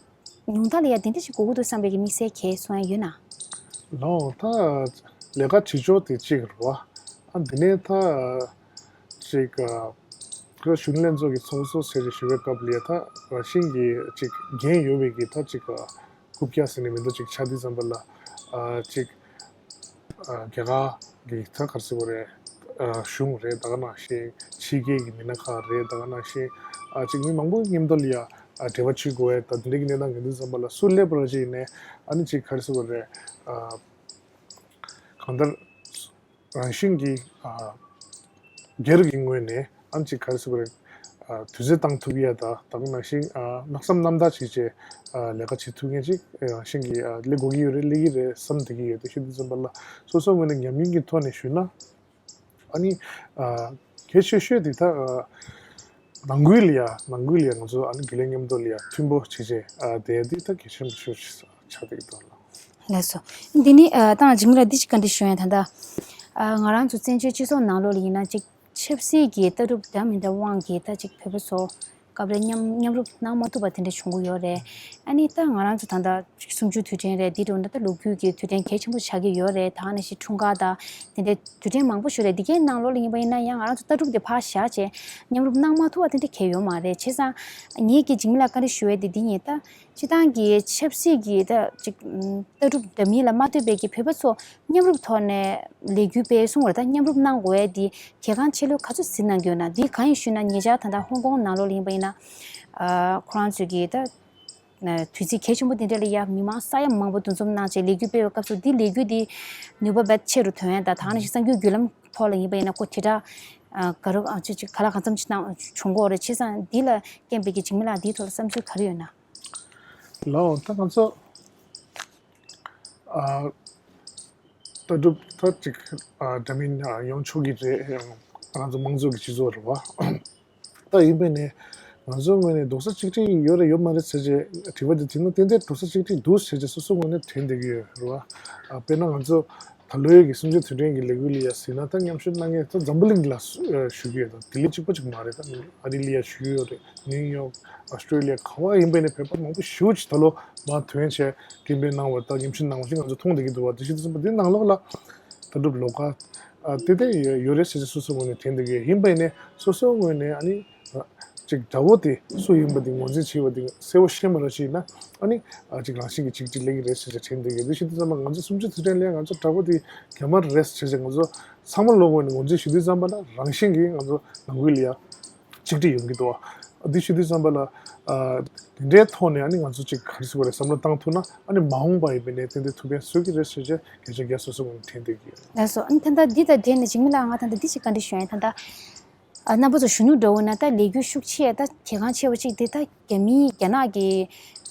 ཉུང་མཐའ་ལ་ཡ་དེ་འདྲ་ཞིག་དགོས་ཀྱི་འདུག་བསམ་པའི་གི་དམིགས་བསལ་གལ་གསུང་ཡ་ཡོད་ན། ལའོ་ད་ལས་ཀ་བྱེད་ཕྱོགས་དེ་གཅིག་རེད་བ། ཨ་འདི་ནས་ད་ཅིག་ཨ་གཞོན་ནུ་ལྷན་ཚོགས་ཀྱི་ཚོགས་གཙོ་ཟེར་ཞུ་བའི་སྐབས་ལ་ཡ་ད་རང་བཞིན་གྱི་ཅིག་འགན་ཡོད་པའི་གི་ད་ཅིག་ཨ་རྐུབ་བཀྱག་ཟེར་ནས་མི་འདུག་ཅིག་ཆགས་དུས་ཙམ་པ་ལ་ཨ་ཅིག་ཨ་རྒྱ་གར་གྱི་ད་ག་རེ་ཟེར་དགོས་རེད། ཨ་གཞུང་རེད། ད་ག་ནང་བཞིན་ཕྱི་རྒྱལ་གྱི་མི་སྣ་ཁག་རེད། ད་ག་ནང་བཞིན་ཨ་ཅིག་མི་མང་པོ་མཉམ་དུ་ལ་ཡ་ཨ་འབྲེལ་བ་བྱེད་དགོས་ཡ་ད་དེ་འདྲ་གི་གནས་སྟངས་ཡིན་དུས་ཙམ་པ་ལ་སུ་སླེབས་པ་རེད་ཅེས་ནས་ཨ་ནི་ཅིག་ག་རེ་ཟེར་དགོས་རེད། ཨ་གང་ལྟར་རང་བཞིན་གྱི་ཨ་སྒེར་གྱི་ངོས་ནས་ཨ་ནི་ཅིག་ག་རེ་ཟེར་དགོས་རེད། ཨ་དུས་ཚོད་བཏང་ཐུབ་ཡ་ད་ད་ག་ནང་བཞིན་ཨ་ལྷག་བསམ་རྣམ་དག་བྱས་བྱས་ཨ་ལས་ཀ་བྱེད་ཐུབ་མཁན་ཅིག་རང་བཞིན་གྱི་ཨ་སླེབས་དགོས་ཀྱི་ཡོད་རེད། སླེབས་ཀྱི་རེད་བསམ་བསྡད་ཀྱི་ཡོད། དེ་ཞུ་དུས་ཙམ་པ་ལ་སོ་སོ་ངོས་ནས་ཉམས་མྱོང་གི་ཐོག་ནས་ཞུས་ན། ཨ་ནི་ཨ་གལ་ཆེ་ཤོས་དེ་ད་ཨ་ནང་ཁུལ་ལ་ཡ་ནང་ཁུལ་ལ་ཡ་ང་ཚོ་ཨ་ནི་རྒྱུན་ལས་མཉམ་དུ་ལ་ཡ་མཐུན་པོ་བྱེད་བྱེད་ཨ་དེ་དེ་ད་གལ་ཆེན་པོ་ཤོས་ཆགས་བསྡད་ཀྱི་འདུག་ལ། ལགས་སོ། འདི་ནི་ཨ་ད་འཇིགས་མེད་ལགས་འདི་ཅིག་བཀའ་འདྲི་ཞུ་ཡ་ད་ད་ཨ་ང་རང་ཚོ་བཙན་བྱོལ་སྤྱི་ཚོགས་ནང་ལོགས་ལ་ཡིན་ན་ཅིག་ཆབ་སྲིད་ཀྱི་ལྟ་གྲུབ་འདྲ་མི་འདྲ་དབང་གིས་ད་ཅིག་བོད་པ་ཚོ་སྐབས་རེ་མཉམ་མཉམ་རུབ་གནང་མ་ཐུབ་པ་དེ་འདྲ་བྱུང་གི་ཡོད་རེད། ཨ་ནི་ད་ང་རང་ཚོ་ད་ལྟ་གསུམ་བཅུའི་དུས་དྲན་རེད། འདི་འགྲོ་ན་ད་ལོ་རྒྱུས་ཀྱི་དུས་དྲན་གལ་ཆེན་པོ་ཆགས་ཀྱི་ཡོད་རེད། ད་ནང་བཞིན་འཁྲུངས་སྐར་དང་དེ་འདྲའི་དུས་དྲན་མང་པོ་ཞིག་རེད། འདི་གའི་ནང་ལོགས་ལ་ཡིན་པ་ཡིན་ན་ཡང་ང་རང་ཚོ་ལྟ་གྲུབ་དེ་ཕར་བཞག་བྱས་མཉམ་རུབ་གནང་མ་ཐུབ་པ་དེ་འདྲ་གལ་ཡོད་མ་རེད། བྱས་ཙང་ངེད་ཀྱིས་འཇིགས་མེད་ལགས་བཀའ་འདྲི་ཞུ་ཡས་དེ་འདི་ཡིན། ད་སྤྱི་བཏང་གི་ཆབ་སྲིད་ཀྱི་ད་ཅིག་ལྟ་གྲུབ་འདྲ་མིན་ལ་མ་ལྟོས་པའི་གི་བོད་པ་ཚོ་མཉམ་རུབ་ཐོག་ནས་ལས་འགུལ་སྤེལ་གསུང་བ་རེད། ད་མཉམ་རུབ་གནང་དགོས་ཡས་འདི་གལ་འགངས་ཆེ་ལོས་ག་ཚོད་གཟིགས་གནང་གི་ཡོད་ན། འདི་གང་ཡིན་ཞུས་ན་ཉེ་ཆར་ད་ལྟ་ཧོང་ཀོང་ནང་ལོགས་ལ་ཡིན་པ་ཡིན་ན་ཨ་ཁོ་རང་ཚོས་གི་ད་དུས་ཚིགས་གལ་ཆེན་པོ་འདི་འདྲ་ལ་ཡ་མི་མང་ས་ཡ་མང་པོ་འདུ་འཛོམས་གནང་བྱས་ལས་འགུལ་སྤེལ་བའི་སྐབས་སུ་འདི་ལས་འགུལ་འདི་ནུས་པ་རྦད་ཆེ་རུ་ཐོན་ཡ་ད་ད་ནང་བཞིན་གསར་འགྱུར་བརྒྱུད་ལམ་ཐོག་ལ་ཡིན་པ་ཡིན་ན་ཁོ་དྲིལ་བསྒྲགས་ཨ་ག་རུ་ཨ་ཅི་ཅི་ག་ལ་གང་འཚམ་ཅིག་གནང་བྱུང་གི་ཡོད་རེད། བྱས་ཙང་འདི་ལ་རྐྱེན་པས་ཀྱི་འཇིགས་མེད་ལགས་འདིའི་ཐོག་ལ་བསམ་ཚུལ་ག་རེ་ཡོད་ན། ལའོ་ད་ང་ཚོ་ཨ་ལྟ་གྲུབ་ད་ཅིག་ཨ་འདྲ་མིན་ཨ་ཡོང་ཆོག་གི་རེད། ང་ཚོ་དམངས་གཙོ་གི་སྤྱི་ཚོགས་རེད་བ། ད་ཡིན་པས་ནས་ང་ཚོའི་ངོས་ནས་རྡོག་རྩ་གཅིག་སྒྲིལ་ཡོད་རེད་ཡོད་མ་རེད་ཟེར་བྱས་དྲི་བ་དེ་དྲིས་ན་ཏན་ཏན་རྡོག་རྩ་གཅིག་སྒྲིལ་འདུག་ཟེར་བྱས་སོ་སོའི་ངོས་ནས་དྲན་བསྡད་ཀྱི་ཡོད་རེད་བ། ཨ་དཔེར་ན་ང་ཚོ་ད་ལོའི་གི་གསུམ་བཅུའི་དུས་དྲན་གྱི་ལས་འགུལ་ལ་ཡ་གཟིགས་ན་ད་མཉམ་ཞུགས་གནང་མཁན་ད་འཛམ་བུ་གླིང་ལ་ཞུ་གི་ཡོད། ད་ལྡི་ལི་གཅིག་པ་གཅིག་མ་རེད། ད་ཨ་རི་ལ་ཡ་ཞུ་གི་ཡོད་རེད། ནིའུ་ཡོག་ཨོ་སི་ཀྲོ་ལི་ཡ་ག་བ་ཡིན་པས་ནས་བོད་པ་མང་པོ་ཞེ་པོ་ཅིག་ད་ལོ་མར་ཐོན་བྱས་སྐད་འབོད་གནང་བ་དང་མཉམ་ཞུགས་གནང་བ་ཞིག་ང་ཚོ་མཐོང་བསྡད་ཀྱི་འདུག་བ། དེ་བཞིན་དུ་སོང་པ་འདི་ནང་ལོགས་ལ་ད་གྲུབ་ལོགས་ཀ་ཨ་དེ་དེ་ཡོད་རེད་ཟེར་ཏེ་སོ་སོའི་ངོས་ནས་དྲན་བསྡད་ཀྱི་ཡིན་པས་ནས་སོ་སོའི་ངོས་ནས་ཨ་ནི་ཅིག་དགྲ་བོ་དེ་སུ་ཡིན་པ་དེ་ངོས་འཛིན་བྱས་པ་དེ་གསལ་པོ་ཤེས་མ་རེད་ཅེ་ན་ཨ་ནི་ཨ་ཅིག་རང་བཞིན་གྱི་ཅིག་ཅིག་སླེབས་ཀྱི་རེད་ཟེར་ཏེ་དྲན་བསྡད་ཀྱི་ཡོད། དེ་བཞིན་དུ་སོང་པ་ང་ཚོ་གསུམ་བཅུའི་དུས་དྲན་ལ་ང་ཚོ་དགྲ་བོ་དེ་རྒྱ་དམར་རེད་ཟེར་ཏེ་ང་ཚོ་ཚང་མ་ལོག་ངོས་ནས་ངོས་འཛིན་ཞུ་དུས་ཙམ་པ་ལ་རང་བཞིན་གྱིས་ང་ཚོ་ནང་ཁུལ་ལ་ཡ་གཅིག་སྒྲིལ་ཡོང་གི་འདུག་བ། འདི་ཞུ་དུས་ཙམ་པ་ལ་ཨ་དེ་འདྲའི་ཐོག་ནས་ཨ་ནི་ང་ཚོ་གཅིག་ག་རེ་ཟེར་དགོས་རེད། བསམ་བློ་བཏང་ཐུབ་ན་ཨ་ནི་མ་འོངས་པ་ཡིན་པ་ཡིན་ནའི་ཏན་ཏན་ཐུགས་ཕན་གསོས་ཀྱི་རེད་ཟེར་བྱས་སྐད་ཆ་རྒྱག་སོ་སོ་ངོས་ནས་དྲན་བསྡད་ཀྱི་ཡོད། ལགས་སོ། ཨ་ནི་ད་ལྟ་འདི་དང་འབྲེལ་ནས་འཇིགས་མེད་ལགས་ང་ད་ལྟ་འདི་ཞིག་བཀའ་འདྲི་ཞུ་ཡ་ཡིན། ད་ལྟ་ཨ་རྣམ་པ་ཚོ་གཞོན་ནུ་འདྲ་བོ་ན་ད་ལས་འགུལ་ཤུགས་ཆེ་ད་གལ་འགངས་ཆེ་བ་གཅིག་དེ་ད་རྒྱ་མིའི་རྒྱ་ནག་གི་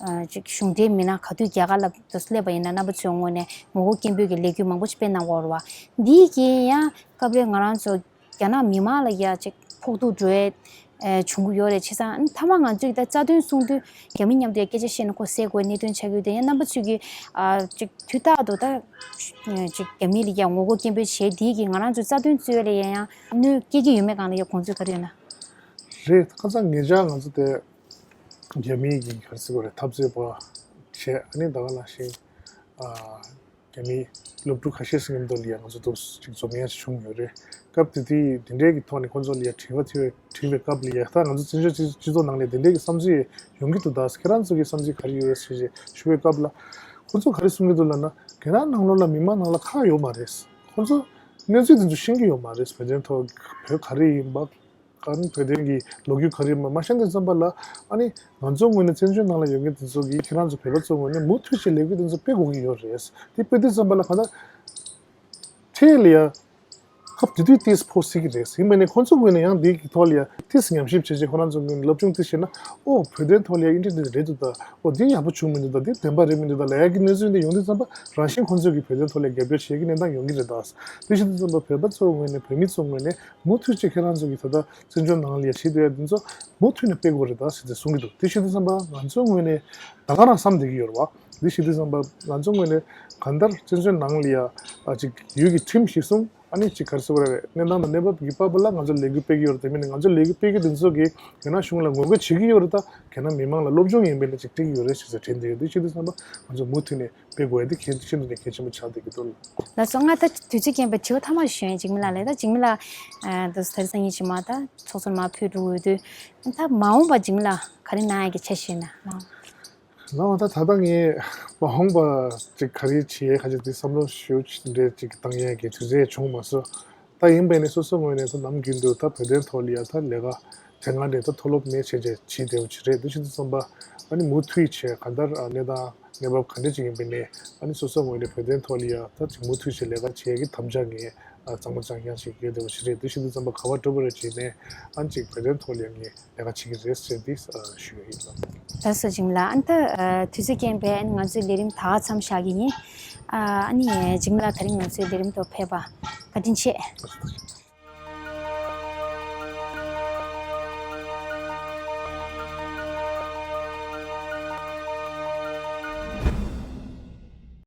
ཨ་ཅིག་གཞུང་འབྲེལ་མི་སྣ་ག་དུས་རྒྱ་གར་ལ་སླེབས་པ་ཡིན་ན་རྣམ་པ་ཚོའི་ངོས་ནས་ངོ་རྒོལ་སྐད་འབོད་ཀྱི་ལས་འགུལ་མང་པོ་ཞིག་སྤེལ་གནང་གི་ཡོད་རེད་བ། འདིའི་རྐྱེན་ཡང་སྐབས་རེ་ང་རང་ཚོ་རྒྱ་ནག་མི་མང་ལ་ཡ་ཅིག་ཕོག་ཐུག་འགྲོ་ཡས་ཨེ་བྱུང་གི་ཡོད་རེད། བྱས་ཙང་ཨ་ནི་མཐའ་མ་ང་ཚོས་ད་རྩ་དོན་གསུང་དུས་རྒྱ་མི་མཉམ་དུ་ཡ་སྐད་ཆ་བཤད་ན་ཁོ་སེལ་དགོས་གནད་དོན་ཆགས་ཀྱི་ཡོད་དེ། ཡང་རྣམ་པ་ཚོས་ཀྱིས་ཨ་ཅིག་དུས་རྟག་ཏུ་ད་ཅིག་རྒྱ་མི་ལ་ཡ་ངོ་རྒོལ་སྐད་འབོད་བྱས་དེ་གིས་ང་རང་ཚོའི་རྩ་དོན་རྩོད་ཡས་ལ་ཡ་ཡང་གནོད་སྐྱེལ་གྱི་ཡོད་མེད་སྒང་ལ་ཡ་དགོངས་ཚུལ་ག་རེ་ཡོད་ན། རེད། ཁ་སང་ཉེ་ཆར་ང་ཚོ་དེ་རྒྱ་མིའི་གི་ག་རེ་ཟེར་དགོས་རེད། འཐབ་རྩོད་པ་བྱས། ཨ་ནི་ད་ག་ནང་བཞིན་ཨ་རྒྱ་མིའི་སློབ་ཕྲུག་ཁ་ཤས་ཤིག་མཉམ་དུ་ལ་ཡ་ང་ཚོ་འདུག་ཅིག་འཛོམས་ཡ་ཞིག་བྱུང་ཡོད་རེད། སྐབས་དེ་དུས་དེ་འདྲའི་གི་ཐོག་ནས་ཁོང་ཚོ་ལ་ཡ་དྲི་བ་དྲི་བའི་དྲི་བའི་སྐབས་ལ་ཡ། ད་ང་ཚོ་བཙན་བྱོལ་སྤྱི་སྤྱི་ཚོགས་ནང་ལ་དེ་འདྲའི་གི་བསམ་ཚུལ་ཡོང་གི་འདུག་ད་ཁྱེད་རང་ཚོ་གི་བསམ་ཚུལ་ག་རེ་ཡོད་རེད་ཟེར་ཞེས་ཞུ་བའི་སྐབས་ལ། ཁོང་ཚོ་ག་རེ་གསུང་གི་འདུག་ལབ་ན། ཁྱེད་རང་ནང་ལོགས་ལ་མི་མང་ནང་ལ་ཁག་ཡོད་མ་རེད། ཁོང་ཚོ་གནས་ཚུལ་དེ་ཚོ་ཤེས་ཀྱི་ཡོད་མ་རེད། བོད་དོན་ཐོག་བོད་ག་རེ་ཡིན་པ། གང་བོད་དོན་གྱི་ལོ་རྒྱུས་ག་རེ་མ་མ་ཤེས་དུས་ཙམ་པ་ལ། ཨ་ནི་ང་ཚོ་ངོས་ནས་བཙན་བྱོལ་ནང་ལ་ཡོད་མཁན་དེ་ཚོ་གིས་ཁྱེད་རང་ཚོ་བོད་པ་ཚོ་ངོས་ནས་མུ་མཐུད་བྱས་ལས་འགུལ་དེ་ཚོ་སྤེལ་དགོས་ཀྱི་ཡོད་རེད། དེ་སྤེལ་དུས་ཙམ་པ་ལ་གང་ལྟར་ཁྲེལ་ལ་ཡ་སྐབས་དེ་དུས་ཏིས་ཕོག་སྲིད་ཀྱི་རེད། ཡིན་པ་ནས་ཁོང་ཚོ་ངོས་ནས་ཡང་འདི་གི་ཐོག་ལ་ཡ་ཏིས་ཉམས་ཞིབ་བྱས་རྗེས་ཁོ་རང་ཚོ་ངོས་ནས་སློབ་སྦྱོང་ཏིས་བྱས་ན། ཨོ་བོད་དོན་ཐོག་ལ་ཡ་ཨིན་དྲི་འདི་རེད་འདུག་ད། ཨོ་འདི་ཡག་པོ་བྱུང་མི་འདུག་ད། འདི་བདེན་པ་རེད་མི་འདུག་ད་ལབ་ཡ་གི་གནས་ཚུལ་འདི་ཡོང་དུས་ཙམ་པ་རང་བཞིན་ཁོང་ཚོ་གིས་བོད་དོན་ཐོག་ལ་ཡ་རྒྱབ་སྐྱོར་བྱེད་ཀྱི་གནས་སྟངས་ཡོང་གི་རེད་ད། དེ་བྱེད་དུས་ཙམ་པ་བོད་པ་ཚོ་ངོས་ནས་བོད་མི་ཚོ་ངོས་ནས། མུ་མཐུད་ཅིག་ཁྱེད་རང་ཚོ་གི་ད་ལྟ་བཙན་བྱོལ་ནང་ལ་ཡ་བྱེད་སྡོད་ཡ་འདི་ཚོ་མུ་མཐུད་ནས་སྤེལ་དགོས་རེད་ད་ཟེར་ཏེ་གསུང་གི་འདུག་དེ་བྱེད་དུས་ཙམ་པ་ང་ཚོའི་ངོས་ནས་ད་ག་རང་བསམ་བསྡད་ཀྱི་ཡོད་རེད་བ། དེ་བྱེད་དུས་ཙམ་པ་ང་ཚོའི་ངོས་ནས་གང་ལྟར་བཙན་བྱོལ་ནང་ལ་ཡ་ཨ་ཅིག་ཡུལ་གྱི་ཁྲིམས་གཞི་བཟུང་། ཨ་ནི་ཅིག་ག་རེ་ཟེར་དགོས་རེད། གནས་སྟངས་དང་གནས་བབ་ཀྱི་བར་ལ་ང་ཚོ་ལས་འགུལ་སྤེལ་གྱི་ཡོད་རེད། དེ་མིན་ནས་ང་ཚོ་ལས་འགུལ་སྤེལ་གྱི་འདི་ཚོ་གིས་རྒྱ་ནག་གཞུང་ལ་ངོ་རྒོལ་བྱེད་ཀྱི་ཡོད་རེད་ད། རྒྱ་ནག་མི་མང་ལ་སློབ་སྦྱོང་ཡིན་པས་ན་ཅིག་འགྲིག་གི་ཡོད་རེད་ཟེར་ཟེར་དྲན་གྱི་ཡོད། དེ་བྱེད་དུས་ཙམ་པ་ང་ཚོ་མུ་མཐུད་ནས་སྤེལ་དགོས་ཡ་དེ་གལ་ཤིན་ཏུ་ནས་གལ་ཆེན་པོ་ཆགས་བསྡད་ཀྱི་འདུག་ལགས་སོ། ང་ད་དུས་ཚོད་རྐྱེན་པས་དྲི་བ་ཐ་མ་ཞིག་ཞུ་ཡིན། འཇིགས་མེད་ལགས་ལ། ད་འཇིགས་མེད་ལགས་ཨ་འདུག་ད་རེས་སང་ཉིན་ཕྱི་མ་ད་ཚོགས་གཙོར་མར་ཕེབས་འགྲོ་འོས་དུས། ད་མ་འོངས་པ་འཇིགས་མེད་ལགས་ག་རེ་གནང་ཡ་གི་འཆར་གཞི་ཡོད་ན། ལགས་ད་ད་ལྟ་ངས་མ་འོངས་པ་ཅིག་ག་རེ་བྱེད་ཡ་ག་ཅིག་དེ་བསམ་བློ་ཞེ་པོ་ཅིག་འདྲ་ཅིག་བཏང་ཡ་གི་དུས་ཚོད་བྱུང་མ་སོང་། ད་ཡིན་པས་ནས་སོ་སོ་ངོས་ནས་ད་ནམ་རྒྱུན་དུ་ད་བོད་དོན་ཐོག་ལ་ཡ་ད་ལས་ཀ་དེ་སྔ་ནས་ད་མཐོ་སློབ་ནས་བྱས་བྱས་བྱེད་བསྡད་པ་ཅིག་རེད། དེ་བྱེད་དུས་ཙམ་པ་ཨ་ནི་མུ་མཐུད་བྱས་གང་ལྟར་ཨ་གནས་སྟངས་གནས་བབ་ག་འདྲ་ཅིག་ཡིན་པའི་ནས་ཨ་ནི་སོ་སོ་ངོས་ནས་བོད་དོན་ཐོག་ལ་ཡ་ད་ཅིག་མུ་མཐུད་བྱས་ལས་ཀ་བྱེད་ཀྱི་དམ་བཅའ་ངས་ཨ་གཙང་མ་ཅང་ཡང་ཞིག་ཡོད་བསྡད་པ་ཞིག་རེད། དེ་བྱེད་དུས་ཙམ་པ་ག་པར་འགྲོ་བ་རེད་བྱས་ནས་ཨ་ནི་ཅིག་བོད་དོན་ཐོག་ལ་ཡ་ངས་ལས་ཀ་བྱེད་ཀྱི་རེད་ཟེར་ཏེ་ཨ་ཞུ་ཡ་ཡིན་ལགས། ལགས་སོ་འཇིགས་མེད་ལགས། ཨ་ནི་ད་ཨ་དུས་ཚོད་རྐྱེན་པས་ཨ་ནི་ང་ཚོའི་ལས་རིམ་ད་ག་མཚམས་བཞག་གི་ཡིན། ཨ་ཨ་ནི་འཇིགས་མེད་ལགས་དེ་རིང་ང་ཚོའི་ལས་རིམ་དུ་ཕེབས་པ་བཀའ་དྲིན་ཆེ།